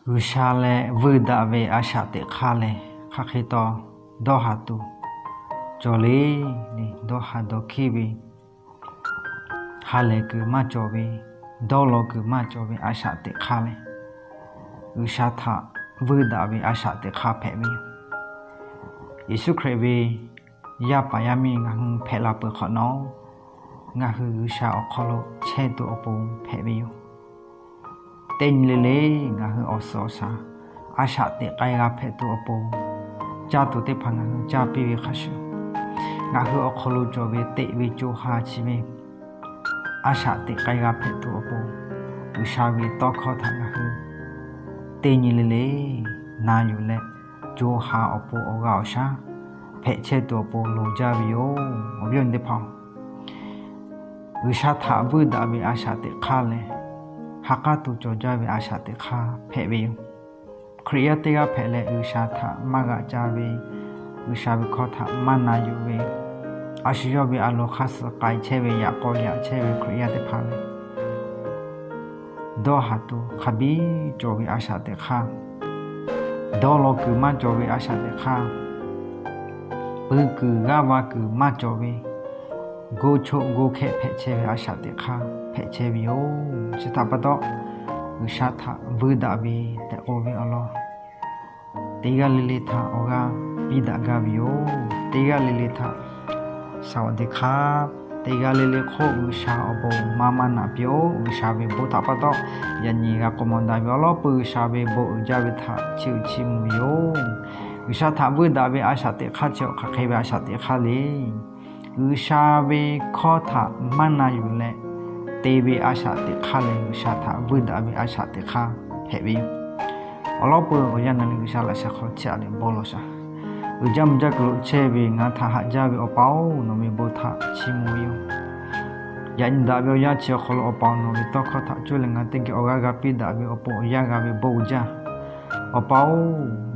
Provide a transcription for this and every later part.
G'uiˬsha leh vuiˇ daꞈ ve a shaꞈ teꞈ hk'aˇ lehˬ, hk'aˬ hk'e taw dawˇ haˍ tuˬ cawˬ le. Dawˇ haˍ dawˇ hkiˇ ve, ha lehˬ kuiˬ maˇ cawˬ ve, dawˇ law kuiˬ maˇ cawˬ ve a shaꞈ teꞈ hk'aˇ lehˬ, G'uiˬsha htaꞈ vuiˇ daꞈ ve a shaꞈ teꞈ hk'aˇ hpehꞈ ve yoˬ. Yeˍsuˆ Hkriꞈ ve yaˇ paˍ yaˇ miˇ ngaˬ hui hpehꞈ la peuˬ hk'awꞈ nawˉ, ngaˬ hui G'uiˬsha awˬ hk'aw lo chehˇ tuˬ awˬ pon hpehꞈ ve yoˬ. Teˇ nyi le le ngaˬ hui awˬ suhˍ awˬ shaˍ a shaꞈ teꞈ k'ai g'a hpehꞈ tuˬ awˬ pon, caˇ tuˬ teˇ hpaˍ ngaˬ hui caˇ piˇ ve hk'a shuˍ, ngaˬ hui awˬ hk'aw lo cawˬ ve teꞈ ve co ha chi ve a shaꞈ teꞈ k'ai g'a hpehꞈ tuˬ awˬ pon, G'uiˬsha ve tawˇ hkawˇ htaꞈ ngaˬ hui teˇ nyi le le na yuˬ leh, co ha awˬ pon awˬ g'a awˬ shaˉ hpehꞈ chehˇ tuˬ awˬ pon loˍ jaˇ ve yoˬ. Awˬ viˉ awˬ nyi teˇ hpaˍ-oˬ, G'uiˬsha htaꞈ vuiˇ daꞈ ve a shaꞈ teꞈ hk'aˇ lehˬ, ha k'aˉ tuˬ cawˬ jaˇ ve a shaꞈ teꞈ hk'aˇ hpehꞈ ve yoˬ. Hkriꞈ yaˇ teˇ g'aˇ hpehꞈ leh G'uiˬsha htaꞈ maˇ g'aꞈ ca ve, G'uiˬsha ve hkawˇ htaꞈ maˇ na yuˬ ve, a shu yawˇ ve a loˍ hk'aˇ suh k'ai chehˇ ve, yaꞈ k'aw yaꞈ chehˇ ve Hkriꞈ yaˇ teˇ hpaˍ lehˬ, dawˇ haˍ tuˬ hk'a biˇ cawˬ ve a shaꞈ teꞈ hk'aˇ, dawˇ law kuiˬ maˇ cawˬ ve a shaꞈ teꞈ hk'aˇ, pui kuiˬ g'aˇ va kuiˬ maˇ cawˬ ve, goˇ choˆ goˇ hkehˆ hpehꞈ chehˇ ve a shaꞈ teꞈ hk'aˇ hpehꞈ chehˇ ve yoˬ. Chi htaꞈ pa taw, G'uiˬsha htaꞈ vuiˇ daꞈ ve tehꞈ k'oˆ ve awˬ lawn, teˇ g'aˇ le le htaꞈ awˬ g'aˇ piˇ daꞈ gaˇ ve yoˬ. Teˇ g'aˇ le le htaꞈ สวัสดีครับ, teˇ g'aˇ le le hk'oˆ G'uiˬsha awˬ bon maˇ maˇ naꞈ piˇ-oˆ. G'uiˬsha ve bon htaꞈ pa taw, yaꞈ nyi g'a k'awꞈ mawˬ daꞈ ve awˬ lawn peuˬ, G'uiˬsha ve bon uiˍ jaˇ ve htaꞈ chiˇ uiˍ chiˇ mvuh ve yoˬ. G'uiˬsha htaꞈ vuiˇ daꞈ ve a shaꞈ teꞈ hk'aˇ chi awˬ hk'aˬ hk'e ve a shaꞈ teꞈ hk'aˇ le. G'uiˬsha ve hkawˇ htaꞈ maˇ na yuˬ leh te ve a shaꞈ teꞈ hk'aˇ lehˬ, G'uiˬsha htaꞈ vuiˇ daꞈ ve a shaꞈ teꞈ hk'aˇ hpehꞈ ve yoˬ. Awˬ lawn peuˬ awˬ yanˇ naˍ riˍ G'uiˬsha laꞈ sheh hk'aw chehˇ a leh bon lawˬ shaˍ. Uiˍ jaˇ mvuh jaˇ kuiˬ lo chehˇ ve ngaˬ htaꞈ haꞈ jaˇ ve Awˬ pa-oˬ, nawˬ ve bon htaꞈ chiˇ mvuh ve yoˬ. Yaꞈ nyi daꞈ ve awˬ yanˇ chi awˬ hk'aw lo Awˬ pa-oˬ, nawˬ ve tawˇ hkawˇ htaꞈ cuˇ leh ngaˬ hui teˇ geh awˬ g'aˇ g'a piˇ daꞈ ve awˬ pon awˬ yanˇ g'a ve bon uiˍ jaˇ. Awˬ pa-oˬ,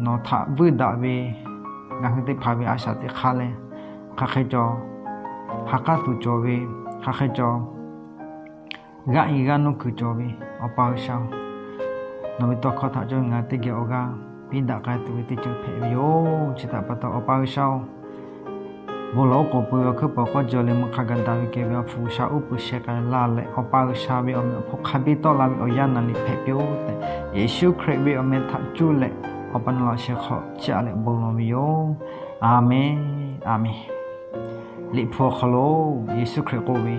nawˬ htaꞈ vuiˇ daꞈ ve ngaˬ hui teˇ hpaˍ ve a shaꞈ teꞈ hk'aˇ lehˬ, hk'aˬ hk'e cawˬ, ha k'aˉ tuˬ cawˬ ve, hk'aˬ hk'e cawˬ, g'aˆ-e g'aˇ nuˇ kuiˬ cawˬ ve, Awˬ pa G'uiˬsha-oˬ, nawˬ ve tawˇ hkawˇ htaꞈ cuˇ ngaˬ hui teˇ geh awˬ g'aˇ piˇ daꞈ k'ai tuˬ ve teˇ ceuˬ hpehꞈ ve yoˬ. Chi htaꞈ pa taw Awˬ pa G'uiˬsha-oˬ, bon lawˬ oˉ k'oˍ pui ve awˬ hkuiˉ peuˬ k'awˇ jaw leh meuˇ hk'a gaˬ daꞈ ve kehˬ ve a hpu G'uiˬsha uˉ peunˍ sheh k'ai laˇ leh, Awˬ pa G'uiˬsha ve awˬ meh awˬ hpon hk'a biˇ tawˆ la ve awˬ yanˇ naˍ riˍ hpehꞈ piˇ-oˆ tehꞈ, Yeˍsuˆ Hkriꞈ ve awˬ meh htaꞈ cuˇ leh Awˬ pa nawˬ laꞈ sheh hk'aw chehˇ a leh bon lawˬ ve yoˬ. A menˬ, a menˬ. Liꞈ hpu awˬ hk'aw lo Yeˍsuˆ Hkriꞈ k'oˆ ve,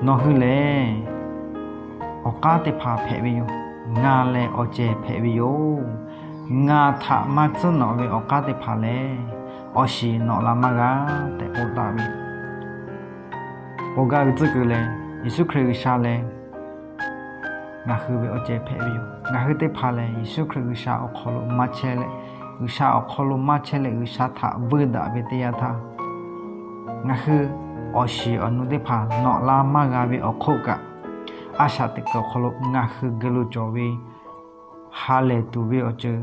Nawˬ hui lehˬ awˬ k'aˉ teˇ hpaˍ hpehꞈ ve yoˬ. Ngaˬ lehˬ awˬ cehˬ hpehꞈ ve yoˬ. Ngaˬ htaꞈ maˇ tcuhˉ nawꞈ ve awˬ k'aˉ teˇ hpaˍ lehˬ, awˬ shiˍ nawꞈ la maˇ g'a tehꞈ k'oˆ taˍ ve. K'oˆ gaˇ ve tcuhˉ kuiˬ lehˬ, Yeˍsuˆ Hkriꞈ G'uiˬsha lehˬ ngaˬ hui ve awˬ cehˬ hpehꞈ ve yoˬ. Ngaˬ hui teˇ hpaˍ lehˬ Yeˍsuˆ Hkriꞈ G'uiˬsha awˬ hk'aw lo maˇ chehˇ leh, G'uiˬsha awˬ hk'aw lo maˇ chehˇ leh G'uiˬsha htaꞈ vuiˇ daꞈ ve teˇ yanˇ htaˇ, ngaˬ hui awˬ shiˍ awˬ nu teˇ hpaˍ nawꞈ la maˇ g'a ve awˬ hk'oˆ kaꞈ, a shaꞈ teꞈ kuiˬ awˬ hk'aw lo ngaˬ hui geh lo cawˬ ve ha lehˬ tuˬ ve awˬ ceuˬ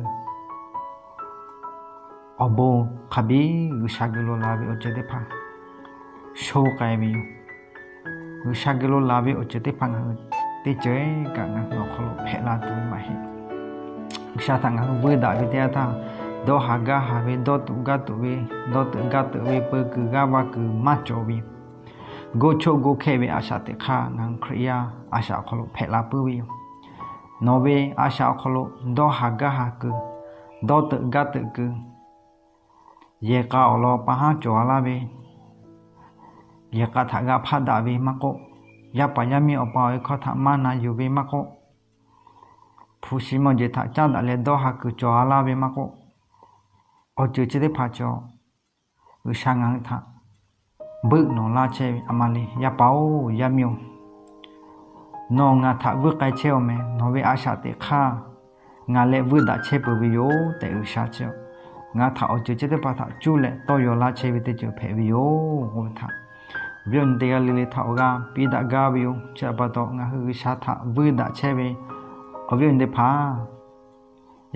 awˬ bon hk'a biˇ G'uiˬsha geh lo la ve awˬ ceuˬ teˇ hpaˍ sho k'ai ve yoˬ. G'uiˬsha geh lo la ve awˬ ceuˬ teˇ hpaˍ ngaˬ hui teˇ ceuˬ kaꞈ ngaˬ hui awˬ hk'aw lo hpehꞈ la tuˬ ve maˇ heˆ. G'uiˬsha htaꞈ ngaˬ hui vuiˇ daꞈ ve teˇ yanˇ htaˇ, dawˇ haˍ gaˇ haˍ ve, dawˇ tuꞈ gaˇ tuꞈ ve, dawˇ teuꞈ gaˇ teuꞈ ve, peu kuiˬ g'aˇ va kuiˬ maˇ cawˬ ve, goˇ choˆ goˇ hkehˆ ve a shaꞈ teꞈ hk'aˇ ngaˬ hui Hkriꞈ yaˇ a shaꞈ awˬ hk'aw lo hpehꞈ la puiˉ ve yoˬ. Nawˬ ve a shaꞈ awˬ hk'aw lo dawˇ haˍ gaˇ haˍ kuiˬ, dawˇ teuꞈ gaˇ teuꞈ kuiˬ, yehˬ k'a awˬ lawn pa haˉ cawˬ a laˇ ve, yehˬ k'a htaꞈ g'a hpaˆ daꞈ ve maˇ k'oˆ, yaˇ paˍ yaˇ miˇ Awˬ pa awˬ e hkawˇ htaꞈ maˇ na yuˬ ve maˇ k'oˆ, hpu shi mawˇ jeˬ htaꞈ caˉ daꞈ leh dawˇ haˍ kuiˬ cawˬ a laˇ ve maˇ k'oˆ, awˬ ceuˬ chi teˇ hpaˍ cawˬ G'uiˬsha ngaˬ hui htaꞈ buiˆ nawˬ laˇ chehˇ ve. A ma le, yaˇ paˍ-oˬ, yaˇ miˇ-oˬ, nawˬ ngaˬ htaꞈ vuiˇ k'ai chehˇ-oˬ meh. Nawˬ ve a shaꞈ teꞈ hk'aˇ ngaˬ leh vuiˇ daꞈ chehˇ peuˬ ve yoˬ tehꞈ G'uiˬsha chi ngaˬ htaꞈ awˬ ceuˬ chi teˇ hpaˍ htaꞈ cuˇ leh tawˇ yaw laˇ chehˇ ve teˇ ceuˬ hpehꞈ ve yoˬ. Oˇ ve htaꞈ awˬ viˉ awˬ nyi teˇ g'aˇ le le htaꞈ awˬ g'aˇ piˇ daꞈ gaˇ ve yoˬ. Chi htaꞈ pa taw ngaˬ hui G'uiˬsha htaꞈ vuiˇ daꞈ chehˇ ve awˬ viˉ awˬ nyi teˇ hpaˍ,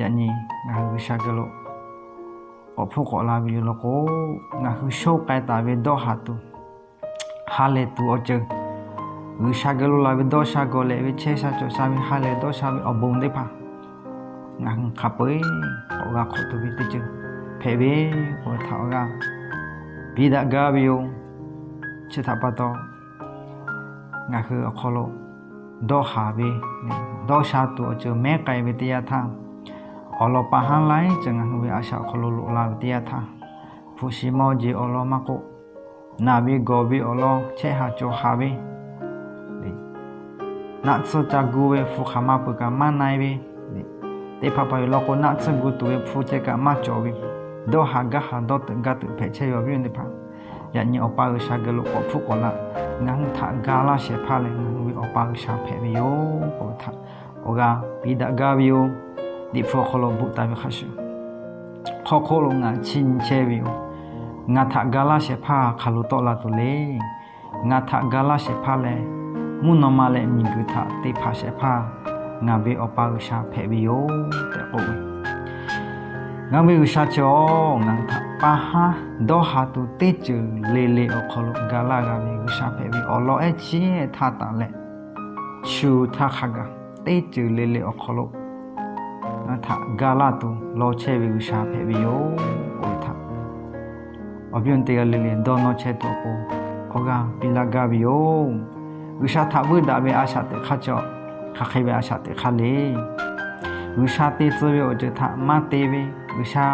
yaꞈ nyi ngaˬ hui G'uiˬsha geh lo k'awꞈ hpfuhˇ k'awꞈ la ve yoˬ law k'o, ngaˬ hui sho k'ai taˍ ve dawˇ haˍ tuˬ, ha lehˬ tuˬ awˬ ceuˬ, G'uiˬsha geh lo la ve dawˇ sha gawˬ leh ve chehˇ sha cawˬ sha ve ha lehˬ dawˇ sha ve awˬ bon teˇ hpaˍ ngaˬ hui hk'a peu-eˬ k'awꞈ g'a hk'awꞈ tuˬ ve teˇ ceuˬ hpehꞈ ve k'oˆ ve htaꞈ awˬ g'aˇ piˇ daꞈ gaˇ ve yoˬ. Chi htaꞈ pa taw, ngaˬ hui awˬ hk'aw lo dawˇ haˍ ve, dawˇ sha tuˬ awˬ ceuˬ mehˉ k'ai ve teˇ yanˇ htaˇ, awˬ lawn pa haˉ laiˉ ceuˬ ngaˬ hui ve a shaꞈ awˬ hk'aw lo loꞈ la ve teˇ yanˇ htaˇ, hpu shi mawˇ jeˬ awˬ lawn maˇ k'oˆ, naˬ ve gawˬ ve awˬ lawn chehˇ haˍ cawˬ haˍ ve, naˆ tsuhˇ ca gu ve hpu hk'aˬ ma peuˬ kaꞈ maˇ na-e ve, teˇ hpaˍ hpaˍ ve lawn k'o naˆ tsuhˇ gu tuˬ ve hpu ceh kaꞈ maˇ cawˬ ve, dawˇ haˍ gaˇ haˍ dawˇ teuꞈ gaˇ teuꞈ hpehꞈ chehˇ ve awˬ viˉ awˬ nyi teˇ hpaˍ, yaꞈ nyi Awˬ pa G'uiˬsha geh lo k'awꞈ hpfuhˆ k'awꞈ la, ngaˬ hui htaꞈ ga laˇ shehˍ hpaˇ leh ngaˬ hui ve Awˬ pa G'uiˬsha hpehꞈ ve yoˬ k'oˆ ve htaꞈ awˬ g'aˇ piˇ daꞈ gaˇ ve yoˬ. Liꞈ hpu awˬ hk'aw lo bvuhꞈ taˍ ve hk'a shuˍ, hk'aw hk'oˆ lo ngaˬ chiˇ nyi chehˇ ve yoˬ. Ngaˬ htaꞈ ga laˇ shehˍ hpaˇ hk'aˬ lo tawˆ la tuˬ le. Ngaˬ htaꞈ ga laˇ shehˍ hpaˇ leh, mvuhˇ naw ma leh miˬguiˬ htaꞈ te hpanˍ shehˍ hpaˇ ngaˬ ve Awˬ pa G'uiˬsha hpehꞈ ve yoˬ tehꞈ k'oˆ ve, ngaˬ ve G'uiˬsha chi-oˬ, ngaˬ hui htaꞈ pa haˉ dawˇ haˍ tuˬ teˇ ceuˬ le le awˬ hk'aw lo ga laˇ g'a ve G'uiˬsha hpehꞈ ve awˬ lawn ehˉ chiˉ htaˇ taˍ leh, chu htaˇ hk'a gaˬ teˇ ceuˬ le le awˬ hk'aw lo ngaˬ htaꞈ ga laˇ tuˬ law chehˇ ve G'uiˬsha hpehꞈ ve yoˬ k'oˆ ve htaꞈ awˬ viˉ awˬ nyi teˇ g'aˇ le le dawˇ nawˇ chehˇ tuˬ awˬ pon awˬ g'aˇ piˇ laˇ gaˇ ve yoˬ. G'uiˬsha htaꞈ vuiˇ daꞈ ve a shaꞈ teꞈ hk'aˇ chi-oˬ, hk'aˬ hk'e ve a shaꞈ teꞈ hk'aˇ le. G'uiˬsha te tcuh ve awˬ ceuˬ htaꞈ maˇ te ve, G'uiˬsha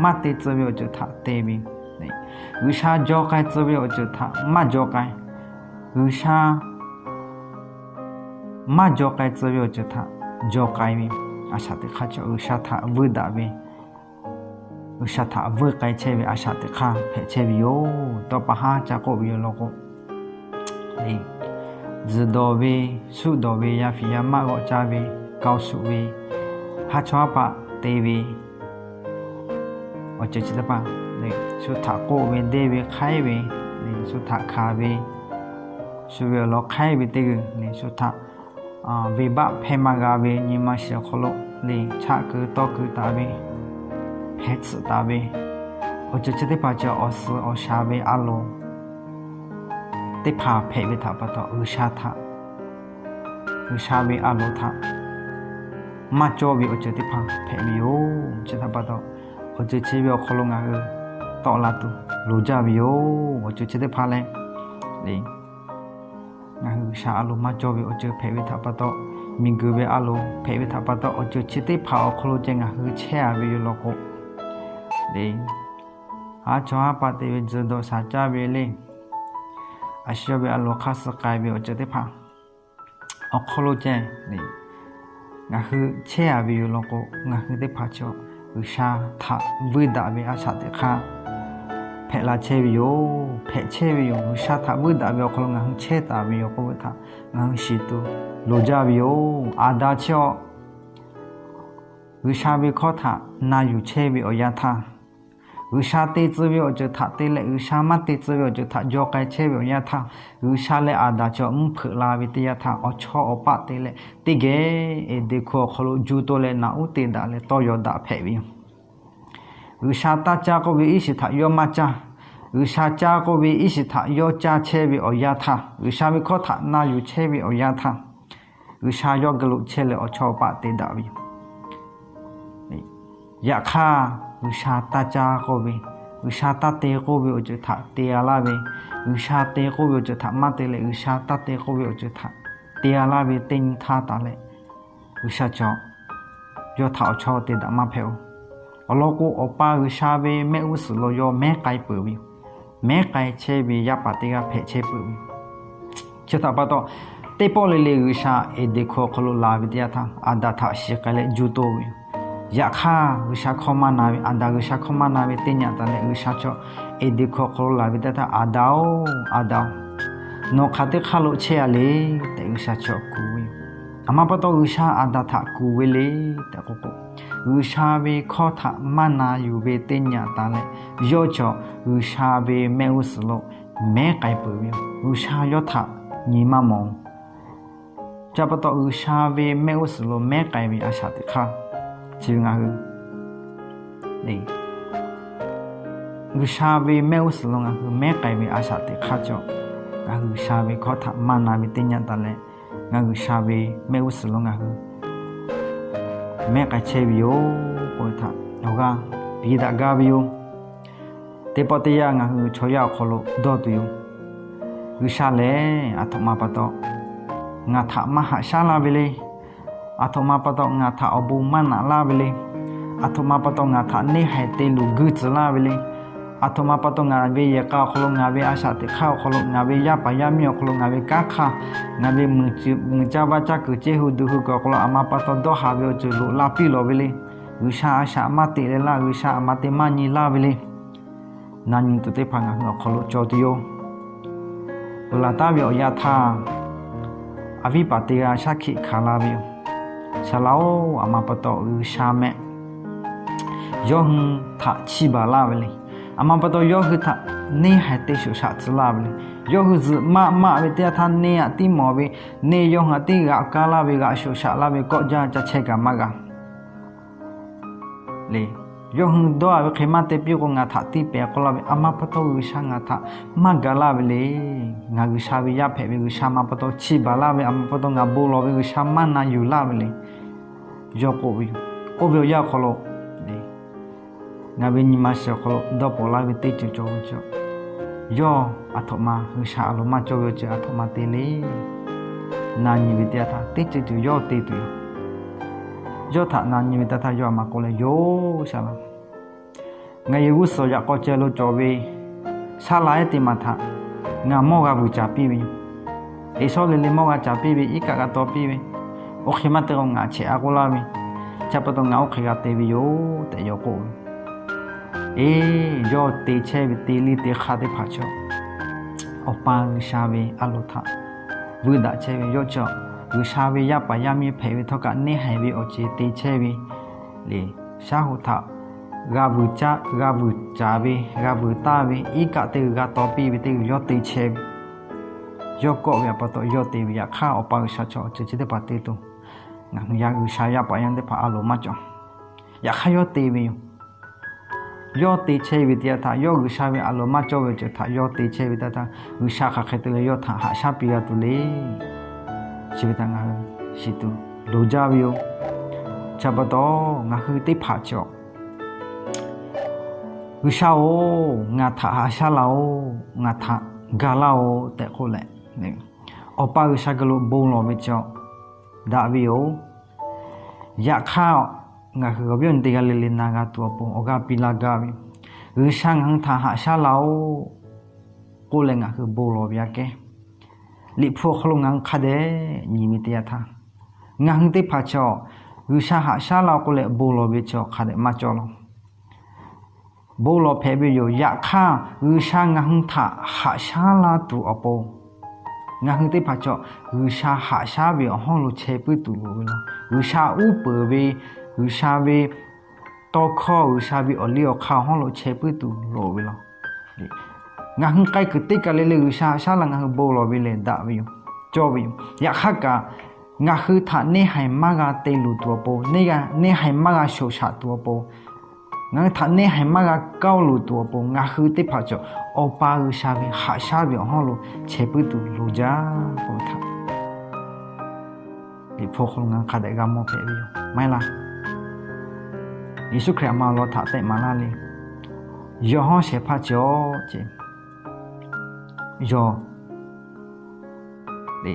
maˇ te tcuh ve awˬ ceuˬ htaꞈ te ve, G'uiˬsha jaw k'ai tcuh ve awˬ ceuˬ htaꞈ maˇ jaw k'ai, G'uiˬsha maˇ jaw k'ai tcuh ve awˬ ceuˬ htaꞈ jaw k'ai ve, a shaꞈ teꞈ hk'aˇ chi G'uiˬsha htaꞈ vuiˇ daꞈ ve, G'uiˬsha htaꞈ vuiˇ k'ai chehˇ ve a shaꞈ teꞈ hk'aˇ hpehꞈ chehˇ ve yoˬ. Tawˇ pa haˉ ca k'oˆ ve yoˬ law k'o, tzuhˬ dawˬ ve, suˆ dawˬ ve, yaˇ fiˍ yaˇ maˆ g'awꞈ caˇ ve, kaoˇ suˆ ve, haˉ chawˇ haˉ paˆ te ve, awˬ ceuˬ chi teˇ hpaˍ, shu htaꞈ k'oˆ ve, deˇ ve, hk'aiˉ ve, shu htaꞈ hkanˍ ve, shu ve awˬ lawn hk'aiˉ ve teˇ g'uiˬ le, shu htaꞈ venˇbaˆ hpehˇ maˇ g'a ve nyi ma shiˍ awˬ hk'aw lo le chaˆ keu tawˇ keu taˍ ve, hpehˇ tsuhꞈ taˍ ve, awˬ ceuˬ chi teˇ hpaˍ chi awˬ suhˍ awˬ shaˍ ve a loˍ teˇ hpaˍ hpehꞈ ve htaꞈ pa taw, G'uiˬsha htaꞈ, G'uiˬsha ve a loˍ htaꞈ maˇ cawˇ ve awˬ ceuˬ teˇ hpaˍ hpehꞈ ve yoˬ. Chi htaꞈ pa taw, awˬ ceuˬ chi ve awˬ hk'aw lo ngaˬ hui tawˆ la tuˬ loˍ jaˇ ve yoˬ. Awˬ ceuˬ chi teˇ hpaˍ lehˬ, le, ngaˬ hui G'uiˬsha a loˍ maˇ cawˇ ve awˬ ceuˬ hpehꞈ ve htaꞈ pa taw, miˬguiˬ ve a loˍ hpehꞈ ve htaꞈ pa taw, awˬ ceuˬ chi teˇ hpaˍ awˬ hk'aw lo ceh ngaˬ hui chehˇ a ve yoˬ law k'o, le, haˉ chawˇ haˉ paˆ te ve, tzuhˬ dawˬ shaˍ caˇ ve le, a shu yawˇ ve a loˍ hk'aˇ suh k'ai ve awˬ ceuˬ teˇ hpaˍ awˬ hk'aw lo ceh le, ngaˬ hui chehˇ a ve yoˬ law k'o, ngaˬ hui teˇ hpaˍ chi G'uiˬsha htaꞈ vuiˇ daꞈ ve a shaꞈ teꞈ hk'aˇ hpehꞈ la chehˇ ve yoˬ. Hpehꞈ chehˇ ve yoˬ. G'uiˬsha htaꞈ vuiˇ daꞈ ve awˬ hk'aw lo ngaˬ hui chehˇ taˍ ve yoˬ k'oˆ ve htaꞈ ngaˬ hui shiˍ tuˬ loˍ jaˇ ve yoˬ. Aˍdanˍ chi-oˬ, G'uiˬsha ve hkawˇ htaꞈ na yuˬ chehˇ ve awˬ yanˇ htaˇ, G'uiˬsha te tcuh ve awˬ ceuˬ htaꞈ te leh, G'uiˬsha maˇ te tcuh ve awˬ ceuˬ htaꞈ jaw k'ai chehˇ ve awˬ yanˇ htaˇ, G'uiˬsha leh Aˍdanˍ chi mvuhˇ hpeuꞈ la ve teˇ yanˇ htaˇ, awˬ chawˇ awˬ paˆ te leh teˇ geh Eˍdenˍ hkuˇ awˬ hk'aw lo juˇ toˇ leh naꞈ uˉ te daꞈ leh tawˇ yaw daꞈ hpehꞈ ve yoˬ. G'uiˬsha taˇ caˇ k'oˆ ve iˉ shiˍ htaꞈ yawˇ maˇ caˇ. G'uiˬsha caˇ k'oˆ ve iˉ shiˍ htaꞈ yawˇ caˇ chehˇ ve awˬ yanˇ htaˇ, G'uiˬsha ve hkawˇ htaꞈ na yuˬ chehˇ ve awˬ yanˇ htaˇ, G'uiˬsha yawˇ geh lo chehˇ leh awˬ chawˇ awˬ paˆ te daꞈ ve yoˬ. Yaꞈ hk'aˇ, G'uiˬsha taˇ caˇ k'oˆ ve, G'uiˬsha taˇ te k'oˆ ve awˬ ceuˬ htaꞈ te-a laˇ ve, G'uiˬsha te k'oˆ ve awˬ ceuˬ htaꞈ maˇ te leh, G'uiˬsha taˇ te k'oˆ ve awˬ ceuˬ htaꞈ te-a laˇ ve teˇ nyi htaˇ taˍ leh, G'uiˬsha chaw yawˇ htaꞈ awˬ chawˇ te daꞈ maˇ hpehꞈ-oˬ. Awˬ lawn k'o, Awˬ pa G'uiˬsha ve mehˆ g'uˇ suhˍ lo yawˇ mehˉ k'ai peuˬ ve yoˬ. Mehˉ k'ai chehˇ ve yaˇ paˍ teˇ g'aˇ hpehꞈ chehˇ peuˬ ve yoˬ. Chi htaꞈ pa taw, teˇ pawˆ le le G'uiˬsha Eˍdenˍ hkuˇ awˬ hk'aw lo laˬ ve teˇ yanˇ htaˇ, Aˍdanˍ htaꞈ shiˍ k'ai leh juˇ toˇ ve yoˬ. Yaꞈ hk'aˇ, G'uiˬsha hkawˇ maˇ na ve, Aˍdanˍ G'uiˬsha hkawˇ maˇ na ve teˇ nyi taˍ leh, G'uiˬsha chaw Eˍdenˍ hkuˇ awˬ hk'aw lo laˬ ve teˇ htaˇ, Aˍdanˍ-oˬ, Aˍdanˍ-oˬ, nawˬ hk'aˬ teˇ hk'aˇ lo chehˇ-a le tehꞈ G'uiˬsha chaw kuˬ ve yoˬ. Aˬ ma pa taw G'uiˬsha Aˍdanˍ htaꞈ kuˬ ve le tehꞈ k'oˆ k'o, G'uiˬsha ve hkawˇ htaꞈ maˇ na yuˬ ve teˇ nyi taˍ leh, yawˇ chaw G'uiˬsha ve mehˆ g'uˇ suhˍ lo mehˉ k'ai peuˬ ve yoˬ. G'uiˬsha yawˇ htaꞈ nyi maˇ mawˬ. Chi pa taw G'uiˬsha ve mehˆ g'uˇ suhˍ lo mehˉ k'ai ve a shaꞈ teꞈ hk'aˇ, chi ve ngaˬ hui G'uiˬsha ve mehˆ g'uˇ suhˍ lo ngaˬ hui mehˉ k'ai ve a shaꞈ teꞈ hk'aˇ cawˬ, ngaˬ hui G'uiˬsha ve hkawˇ htaꞈ maˇ na ve teˇ nyi taˍ leh, ngaˬ G'uiˬsha ve mehˆ g'uˇ suhˍ lo ngaˬ hui mehˉ k'ai chehˇ ve yoˬ k'oˆ ve htaꞈ awˬ g'aˇ piˇ daꞈ gaˇ ve yoˬ. Teˇ pawˆ teˇ yanˇ ngaˬ hui chaw yaˇ awˬ hk'aw lo dawˇ tuˬ yoˬ. G'uiˬsha lehˬ, aˬ htoꞈ ma pa taw ngaˬ htaꞈ maˇ haꞈ shaˉ laˇ ve le. Aˬ htoꞈ ma pa taw ngaˬ htaꞈ awˬ bon maˇ naꞈ laˇ ve le. Aˬ htoꞈ ma pa taw ngaˬ htaꞈ neˇ haiˬ te luˬ guiˇ tcuh laˇ ve le. Aˬ htoꞈ ma pa taw ngaˬ ve yehˬ k'a awˬ hk'aw lo, ngaˬ ve a shaꞈ teꞈ hk'aˇ awˬ hk'aw lo, ngaˬ ve yaˇ paˍ yaˇ miˇ awˬ hk'aw lo, ngaˬ ve kanˉ hk'aˇ, ngaˬ ve muiˬ caˇ vaˇ caˇ kuiˬ cehˇ hui duˬ hui kuiˬ awˬ hk'aw lo aˬ ma pa taw dawˇ haˍ ve awˬ ceuˬ loꞈ la piˇ lawˬ ve le. G'uiˬsha a shaꞈ maˇ teꞈ leh laˇ, G'uiˬsha aˬ ma te maˇ nyi laˇ ve le. Na nyi tuˬ teˇ hpaˍ ngaˬ hui awˬ hk'aw lo cawˬ tuˬ yoˬ. Peuˬ laˬ taˍ ve awˬ yanˇ htaˇ, aˬ viˉ paˍ teˇ g'aˇ shaˉ hkiˆ hkanˍ la ve yoˬ. Saˍ laꞈ-oˬ, aˬ ma pa taw G'uiˬsha mehˆ yawˇ hui htaꞈ chiˇ baˬ laˇ ve le. Aˬ ma pa taw yawˇ hui htaꞈ neˇ haiˬ te shoꞈ shaꞈ tcuh laˇ ve le. Yawˇ hui zuhꞈ maˆ maˆ ve teˇ yanˇ htaˇ neˇ aꞈ tiˉ mawˬ ve, neˇ yawˇ hui htaꞈ tiˉ g'aꞈ kaˇ laˇ ve, g'aꞈ shoꞈ shaꞈ laˇ ve kawˆ jaˇ ca chehˇ kaꞈ maˇ g'a le. Yawˇ hui dawˇ-a ve hk'e maˇ te piˇ k'o, ngaˬ htaꞈ tiˇ pehˍ k'oˆ laˇ ve, aˬ ma pa taw G'uiˬsha ngaˬ htaꞈ maˇ ga laˇ ve le. Ngaˬ G'uiˬsha ve yaˇ hpehꞈ ve, G'uiˬsha aˬ ma pa taw chiˇ baˬ laˇ ve, aˬ ma pa taw ngaˬ bon lawˬ ve, G'uiˬsha maˇ na yuˬ laˇ ve le. Yawˇ k'oˆ ve yoˬ. Oˇ ve awˬ yanˇ awˬ hk'aw lo ngaˬ ve nyi ma shiˍ awˬ hk'aw lo dawˇ paw laˇ ve teˇ ceuˬ cawˬ ve chi, yawˇ aˬ htoꞈ ma G'uiˬsha a loˍ maˇ cawˇ ve awˬ ceuˬ aˬ htoꞈ ma te le. Na nyi ve teˇ yanˇ htaˇ teˇ ceuˬ ceuˬ yawˇ te tuˬ yoˬ. Yawˇ htaꞈ na nyi ve teˇ yanˇ htaˇ yawˇ aˬ ma k'oˆ leh, Yoˬ, saˍ laꞈ, ngaˬ yehˬ g'uˇ suhˍ yaꞈ k'aw ceh lo cawˬ ve shaˉ la ehˉ teˇ maˬ htaꞈ ngaˬ mawˇ g'a vuiˬ caˍ piˇ ve yoˬ. Eˍsawˇ le le mawˇ g'a caˍ piˇ ve, iˉ kaˆ g'a taw piˇ ve, oˇ hk'e maˇ te k'o ngaˬ chehꞈ a k'oˆ laˇ ve, chi pa taw ngaˬ oˇ hk'e g'a te ve yoˬ tehꞈ yawˇ k'oˆ ve. Eˬ, yawˇ te chehˇ ve te liˇ te hk'aˇ teˇ hpaˍ chaw, Awˬ pa G'uiˬsha ve a loˍ htaꞈ vuiˇ daꞈ chehˇ ve yawˇ chaw, G'uiˬsha ve yaˇ paˍ yaˇ miˇ hpehꞈ ve htawˇ kaꞈ neˇ haiˬ ve awˬ ceuˬ te chehˇ ve le. Shaˉ hoꞈ htaꞈ g'a vuiˬ caˇ, g'a vuiˬ caˍ ve, g'a vuiˬ taˇ ve, iˉ kaˆ teˇ g'uiˬ g'a taw piˇ ve teˇ g'uiˬ yawˇ te chehˇ ve. Yawˇ kawˆ ve aꞈ pa taw yawˇ te ve. Yaꞈ hk'aˇ Awˬ pa G'uiˬsha chaw awˬ ceuˬ chi teˇ hpaˍ te tuˬ, ngaˬ hui yaˇ G'uiˬsha yaˇ paˍ yaˇ teˇ hpaˍ a loˍ maˇ cawˬ. Yaꞈ hk'aˇ yawˇ te ve yoˬ. Yawˇ te chehˇ ve teˇ yanˇ htaˇ, yawˇ G'uiˬsha ve a loˍ maˇ cawˇ ve awˬ ceuˬ htaꞈ yawˇ te chehˇ ve teˇ yanˇ htaˇ, G'uiˬsha hk'aˬ hk'e te leh yawˇ htaꞈ haꞈ shaˉ piˇ g'a tuˬ le. Chi ve htaꞈ ngaˬ hui shiˍ tuˬ loˍ jaˇ ve yoˬ. Chi pa taw ngaˬ hui teˇ hpaˍ chaw, G'uiˬsha-oˬ, ngaˬ htaꞈ haꞈ shaˉ laˇ-oˬ, ngaˬ htaꞈ ga laˇ-oˬ tehꞈ k'oˆ leh, Awˬ pa G'uiˬsha geh lo bon lawˬ ve chaw daꞈ ve yoˬ. Yaꞈ hk'aˇ, ngaˬ hui awˬ viˉ awˬ nyi teˇ g'aˇ le le na g'a tuˬ awˬ pon awˬ g'aˇ piˇ laˇ gaˇ ve, G'uiˬsha ngaˬ hui htaꞈ haꞈ shaˉ laˇ-oˬ k'oˆ leh ngaˬ hui bon lawˬ ve aꞈ kehˉ, Liꞈ hpu awˬ hk'aw lo ngaˬ hui hk'a dehꞈ nyi ve teˇ yanˇ htaˇ, ngaˬ hui teˇ hpaˍ chaw G'uiˬsha haꞈ shaˉ laˇ k'oˆ leh bon lawˬ ve chaw hk'a dehꞈ maˇ cawˇ law. Bon lawˬ hpehꞈ ve yoˬ. Yaꞈ hk'aˇ, G'uiˬsha ngaˬ hui htaꞈ haꞈ shaˉ laˇ tuˬ awˬ pon, ngaˬ hui teˇ hpaˍ chaw G'uiˬsha haꞈ shaˉ ve awˬ hawˉ lo chehˇ puiˉ tuˬ loˍ ve law. G'uiˬsha uˉ peunˍ ve, G'uiˬsha ve tawˇ hkawˇ, G'uiˬsha ve awˬ liˇ awˬ hk'aˇ awˬ hawˉ lo chehˇ puiˉ tuˬ loˍ ve law. Ngaˬ hui k'ai kuiˬ teˇ kaˬ le le G'uiˬsha haꞈ shaˉ laˇ ngaˬ hui bon lawˬ ve lehˬ daꞈ ve yoˬ, cawˇ ve yoˬ. Yaꞈ hk'aˇ kaꞈ, ngaˬ hui htaꞈ neˇ haiˬ maˇ g'a te luˬ tuˬ awˬ pon, neˇ haiˬ maˇ g'a shoꞈ shaꞈ tuˬ awˬ pon, ngaˬ hui htaꞈ neˇ haiˬ maˇ g'a kawˇ luˬ tuˬ awˬ pon, ngaˬ hui teˇ hpaˍ chaw Awˬ pa G'uiˬsha ve haꞈ shaˉ ve awˬ hawˉ lo chehˇ puiˉ tuˬ loˍ jaˇ k'oˆ ve htaꞈ Liꞈ hpu awˬ hk'aw lo ngaˬ hui hk'a dehꞈ g'a mawˬ hpehꞈ ve yoˬ. Maˇ heˆ laˇ. Yeˍsuˆ Hkriꞈ aˬ ma awˬ lawn htaꞈ tehꞈ maˍ laˇ le. Yawˬ hawˉ shehˍ hpaˇ cawˬ ce, yawˬ le,